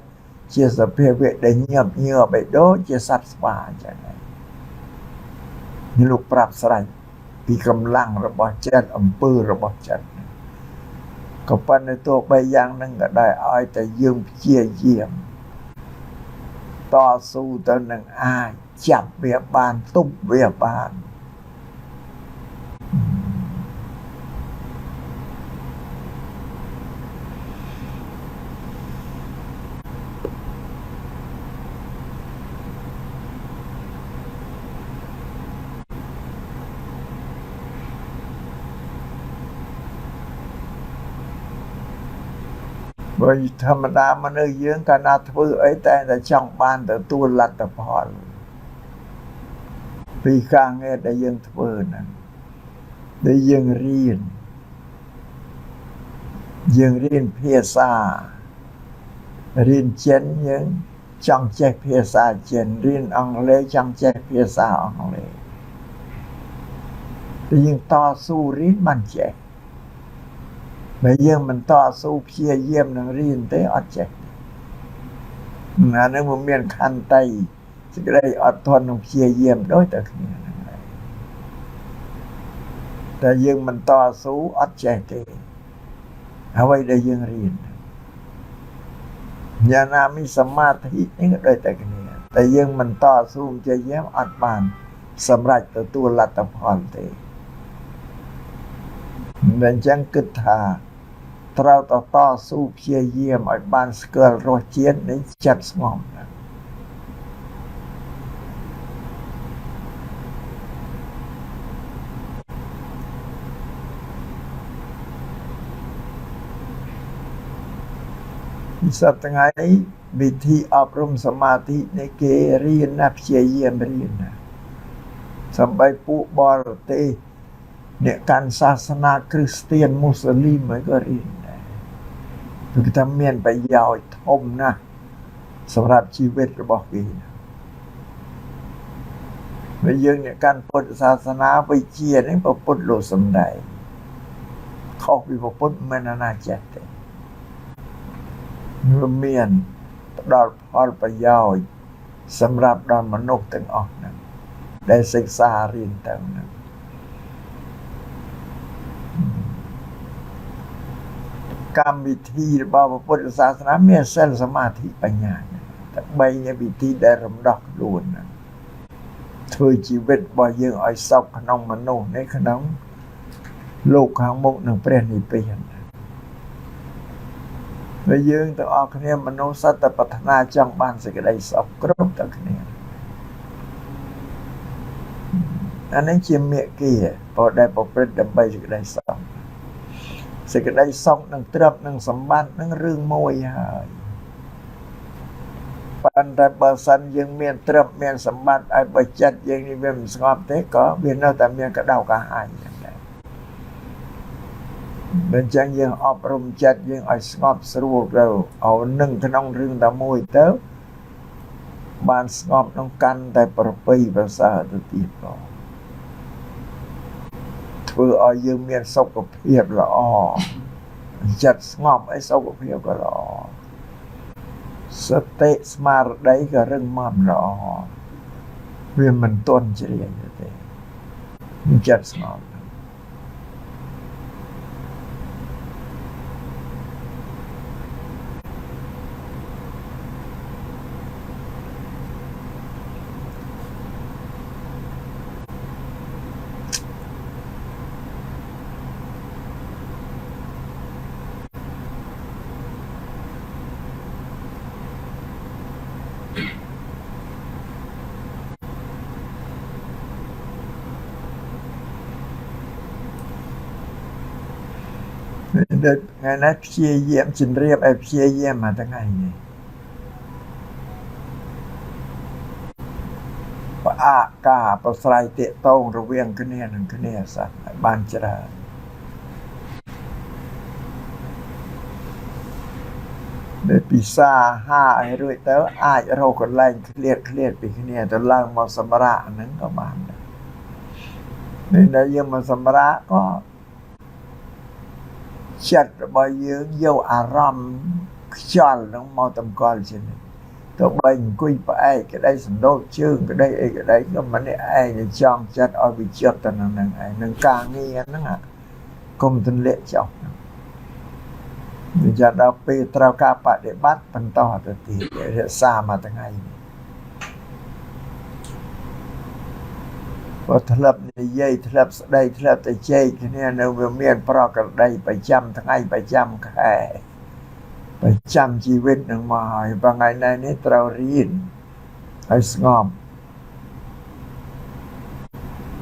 ជាសភាវៈដែលញាប់ញើបឲ្យដូចជាសត្វស្វាអញ្ចឹងឯងនេះលោកប្រាប់ស្រេចពីកម្លាំងរបស់ចិត្តអំពើរបស់ចិត្តក៏ប៉ុន្តែទោះបីយ៉ាងហ្នឹងក៏ដែរឲ្យតែយើងព្យាយាមតស៊ូទៅនឹងអាចចាប់វាបានទប់វាបានបើធម្មតាមនុស្សយើងកាលណាធ្វើអីតែតែចង់បានទទួលលទ្ធផលពីការងារដែលយើងធ្វើហ្នឹងដែលយើងរៀនភាសារៀនចិនយើងចង់ចេះភាសាចិនរៀនអង់គ្លេសចង់ចេះភាសាអង់គ្លេសតែយើងតស៊ូរៀនបានចេះបើយើងមិនតស៊ូព្យាយាមនឹងរៀនទេអត់ចេះណានឹងមិនមានខន្តីសេចក្តីអត់ធន់នឹងព្យាយាមដូចតែគ្នាហ្នឹងឯងតែយើងមិនតស៊ូអត់ចេះទេអ្វីដែលយើងរៀនយ៉ាងណាមានសមាធិនេះក៏ដូចតែគ្នាតែយើងមិនតស៊ូព្យាយាមអត់បានសម្រេចទទួលលទ្ធផលទេអញ្ចឹងគិតថាត្រូវតស៊ូព្យាយាមឲ្យបានស្គាល់រសជាតិនៃចិត្តស្ងប់ណាសប្តាហ៍ថ្ងៃវិធីអប់រំសមាធិនៃគេរៀនណាព្យាយាមរៀនណាសំបីពួកបរទេសអ្នកកាន់សាសនាគ្រីស្ទៀនមូស្លីមក៏រៀនដែរគឺថាមានប្រយោជន៍ធំណាស់សម្រាប់ជីវិតរបស់គេបើយើងអ្នកកាន់ពុទ្ធសាសនាវិជានេះព្រះពុទ្ធលោកសម្ដែងខុសពីព្រះពុទ្ធមិនអាណាចេះទេវាមានផ្ដល់ផលប្រយោជន៍សម្រាប់ដល់មនុស្សទាំងអស់ហ្នឹងដែលសិក្សារៀនទៅហ្នឹងកម្មវិធីរបស់ពុទ្ធសាសនាមានសិលសមាធិបញ្ញាតែបីវិធីដែលរំដោះខ្លួនធ្វើជីវិតរបស់យើងឲ្យសុខក្នុងមនុស្សនេះក្នុងលោកខាងមុខនឹងព្រះនិព្វានហើយយើងទាំងអស់គ្នាមនុស្សសត្វតែប្រាថ្នាចង់បានសេចក្តីសុខគ្រប់តែគ្នាអានេះជាមេគាព្រោះដែលប្រព្រឹត្តដើម្បីសេចក្តីសុខសេចក្តីសុខនឹងទ្រព្យនឹងសម្បត្តិនឹងរឿងមួយហើយប៉ុន្តែបើសិនយើងមានទ្រព្យមានសម្បត្តិឲ្យបើចិត្តយើងនេះវាមិនស្ងប់ទេក៏វានៅតែមានក្តៅក្រហាយយ៉ាងដែរអញ្ចឹងយើងអប់រំចិត្តយើងឲ្យស្ងប់ស្រួលទៅឲ្យនឹងក្នុងរឿងតែមួយទៅបានស្ងប់ក្នុងកាន់តែប្រពៃប្រសើរទៅទៀតផងធ្វើឲ្យយើងមានសុខភាពល្អចិត្តស្ងប់ឲ្យសុខភាពក៏ល្អ សតិស្មារតីក៏រឹងមាំល្អវាមិនទន់ជ្រាយទេចិត្តស្ងប់ថ្ងៃនេះព្យាយាមជម្រាបឲ្យព្យាយាមមកថ្ងៃនេះផ្អាកការប្រស្រ័យទាក់ទងរវាងគ្នានឹងគ្នាសោះឲ្យបានច្រើនដែលពិសាហាឲ្យរួចទៅអាចរកកន្លែងឃ្លាតឃ្លាតពីគ្នាទៅឡើងមកសម្រាកហ្នឹងក៏បានដែរនេះដែលយើងមកសម្រាកក៏ចិត្តរបស់យើងយកអារម្មណ៍ខ្យល់នឹងមកតម្កល់ជានេះទៅបីអង្គុយផ្អែកក្តីសណ្ដូកជើងក្តីអីក្តីក៏ម្នាក់ឯងចង់ចិត្តឲ្យវាជាប់ទៅនឹងហ្នឹងឯងនឹងការងារហ្នឹងកុំទន្លាក់ចោលវាចាដល់ពេលត្រូវការបដិបត្តិបន្តទៅទៀតរក្សាមកថ្ងៃនេះបើធ្លាប់និយាយធ្លាប់ស្ដីធ្លាប់ទៅជែកគ្នានៅវាមានប្រក្រតីប្រចាំថ្ងៃប្រចាំខែប្រចាំជីវិតនឹងមកហើយបើថ្ងៃនេះត្រូវរៀនឲ្យស្ងប់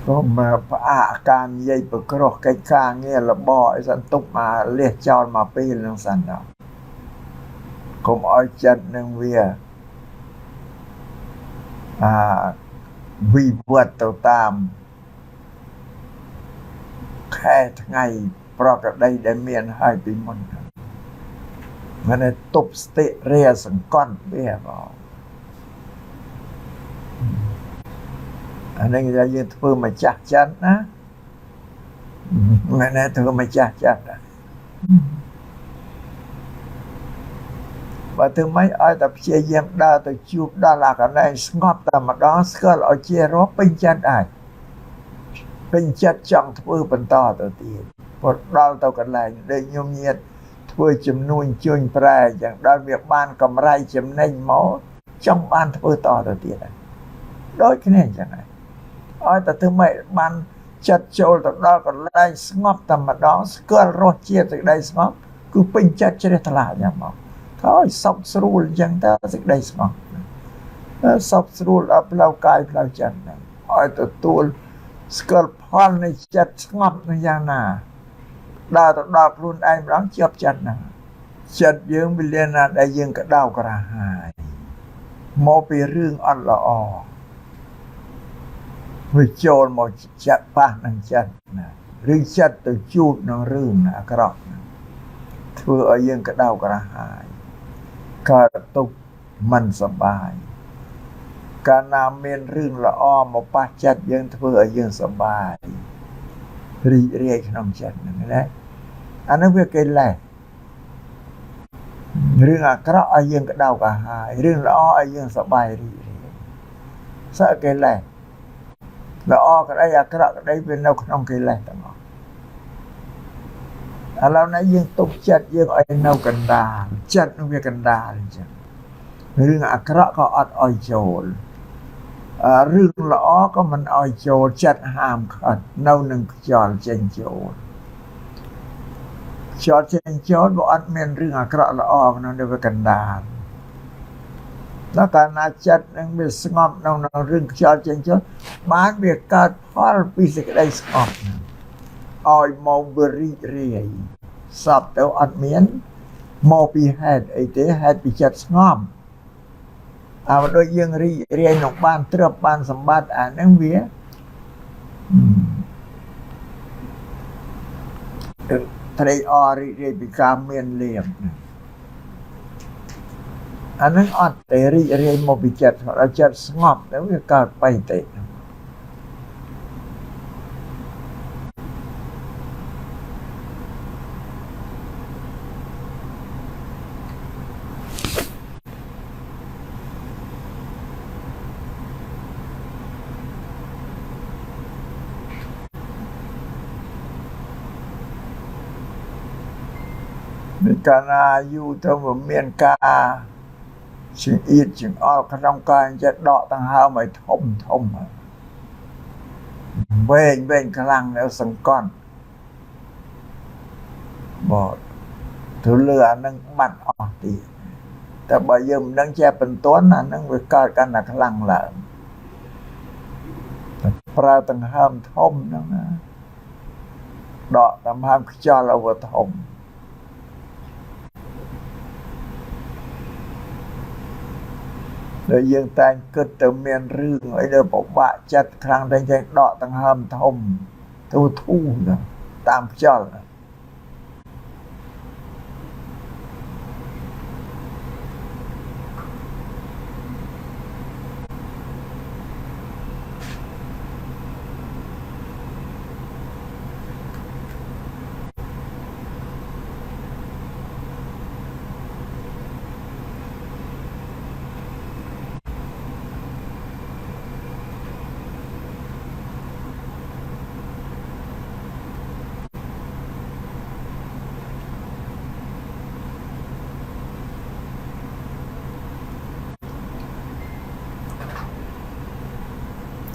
កុំមកផ្អាកការនិយាយប្រក្រោះកិច្ចការងាររបរឲ្យសន្ទុកមកលះចោលមកពេលនឹងសិនដល់កុំឲ្យចិត្តនឹងវាវិវត្តទៅតាមខែថ្ងៃប្រក្រតីដែលមានហើយពីមុនមិនទប់ស្តិរាសង្កត់វាបងអានេះគេយើងធ្វើម្ចាស់ចិត្តណាមិនែធ្វើម្ចាស់ចិត្តណាបើធ្វើម៉េចឲ្យតែព្យាយាមដើរទៅជួបដល់អាកន្លែងស្ងប់តែម្ដងស្គាល់ឲ្យជារាប់ពេញចិត្តអាចពេញចិត្តចង់ធ្វើបន្តទៅទៀតព្រោះដល់ទៅកន្លែងដែលញោមញាតធ្វើជំនួញជួញប្រែយ៉ាងដល់វាបានកម្រៃចំណេញមកចង់បានធ្វើតទៅទៀតដូចគ្នាអញ្ចឹងហើយឲ្យតែធ្វើម៉េចបានចិត្តចូលទៅដល់កន្លែងស្ងប់តែម្ដងស្គាល់រសជាតិសេចក្តីស្ងប់គឺពេញចិត្តជ្រះថ្លាយ៉ាងមកហើយសុខស្រួលអញ្ចឹងតើសេចក្តីស្ងប់សុខស្រួលដល់ផ្លូវកាយផ្លូវចិត្តហ្នឹងឲ្យទទួលស្គាល់ផលនៃចិត្តស្ងប់នឹងយ៉ាងណាដើរទៅដល់ខ្លួនឯងម្ដងជាប់ចិត្តហ្នឹងចិត្តយើងវេលាណាដែលយើងក្តៅក្រហាយមកពីរឿងអត់ល្អវាចូលមកចិត្តប៉ះនឹងចិត្តណាឬចិត្តទៅជួបនឹងរឿងអាក្រក់ធ្វើឲ្យយើងក្តៅក្រហាយកើតទុក្ខមិនសប្បាយកាលណាមានរឿងល្អមកប៉ះចិត្តយើងធ្វើឲ្យយើងសប្បាយរីករាយក្នុងចិត្តហ្នឹងណាអានោះវាកិលេសរឿងអាក្រក់ឲ្យយើងក្តៅក្រហាយរឿងល្អឲ្យយើងសប្បាយរីករាយសឹកកិលេសល្អក្តីអាក្រក់ក្តីវានៅក្នុងកិលេសទាំងអស់ឥឡូវនេះយើងទុកចិត្តយើងឲ្យនៅកណ្ដាលចិត្តនឹងវាកណ្ដាលអញ្ចឹងរឿងអាក្រក់ក៏អត់ឲ្យចូលរឿងល្អក៏មិនឲ្យចូលចិត្តហាមឃាត់នៅនឹងខ្យល់ចេញចូលខ្យល់ចេញចូលបើអត់មានរឿងអាក្រក់ល្អក្នុងនេះវាកណ្ដាលដល់កាលណាចិត្តនឹងវាស្ងប់នៅក្នុងរឿងខ្យល់ចេញចូលបានវាកើតផលពីសេចក្តីស្ងប់ហ្នឹងឲ្យមកវារីករាយសពទៅអត់មានមកពីហេតុអីទេហេតុពីចិត្តស្ងប់អើដូចយើងរីករាយនឹងបានទ្រព្យបានសម្បត្តិអាហ្នឹងវាត្រេកអររីករាយពីការមានលាភអាហ្នឹងអត់ទេរីករាយមកពីចិត្តដល់ចិត្តស្ងប់ទៅវាកើតបៃតេ មានកាលណាយូរទៅវាមានការចង្អៀតចង្អល់ក្នុងកាយចិត្តដកដង្ហើមឲ្យធំធំវែងវែងខ្លាំងនៅសង្កត់បតទៅលើអានឹងបាត់អស់ទៀតតែបើយើងមិនដឹងចេះបន្ទាន់អានឹងវាកើតកាន់តែខ្លាំងឡើងតែប្រើដង្ហើមធំហ្នឹងណាដកដង្ហើមខ្យល់ឲ្យវាធំដែលយើងតែងគិតទៅមានរឿងអីដែលពិបាកចិត្តខ្លាំងតែចេះដកដង្ហើមធំទៅធូរតាមខ្យល់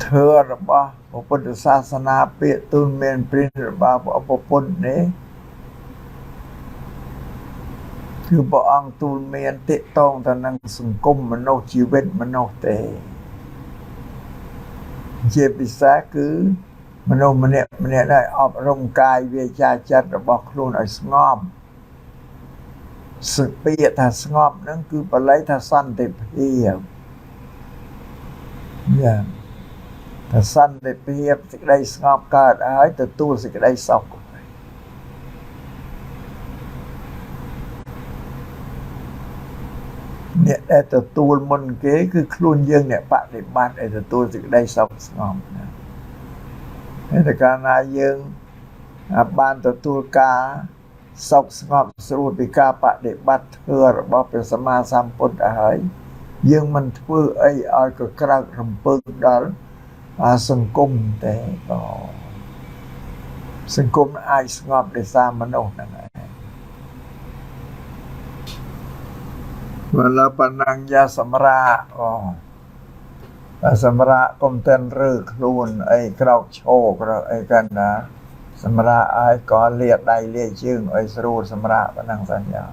ធម៌របស់ពុទ្ធសាសនាពាក្យទូនមានព្រានរបស់ព្រះពុទ្ធនេះគឺព្រះអង្គទូលមានទាក់ទងទៅនឹងសង្គមមនុស្សជីវិតមនុស្សទេជាពិសេសគឺមនុស្សម្នាក់ម្នាក់ដែលអប់រំកាយវាចាចិត្តរបស់ខ្លួនឲ្យស្ងប់សពាក្យថាស្ងប់ហ្នឹងគឺបាលីថាសន្តិភាពយ៉ាងថាសន្តិភាពសេចក្តីស្ងប់កើតហើយទទួលសេចក្តីសុខអ្នកដែលទទួលមុនគេគឺខ្លួនយើងអ្នកបដិបត្តិឲ្យទទួលសេចក្តីសុខស្ងប់ណាហើយតែកាលណាយើងបានទទួលការសុខស្ងប់ស្រួលពីការបដិបត្តិធ្វើរបស់ព្រះសម្មាសម្ពុទ្ធហើយយើងមិនធ្វើអីឲ្យកក្រើករំពើដល់សង្គមទេក៏សង្គមអាចស្ងប់ដោយសារមនុស្សហ្នឹងឯងវលបណញ្ញសម្រាកអូសម្រាកកុំតែនរើខ្លួនអីក្រោកឈរក្រោកអីកាន់ណាសម្រាកឲ្យក៏លាដៃលាជើងឲ្យស្រួលសម្រាកប៉ុណ្ណឹងសញ្ញា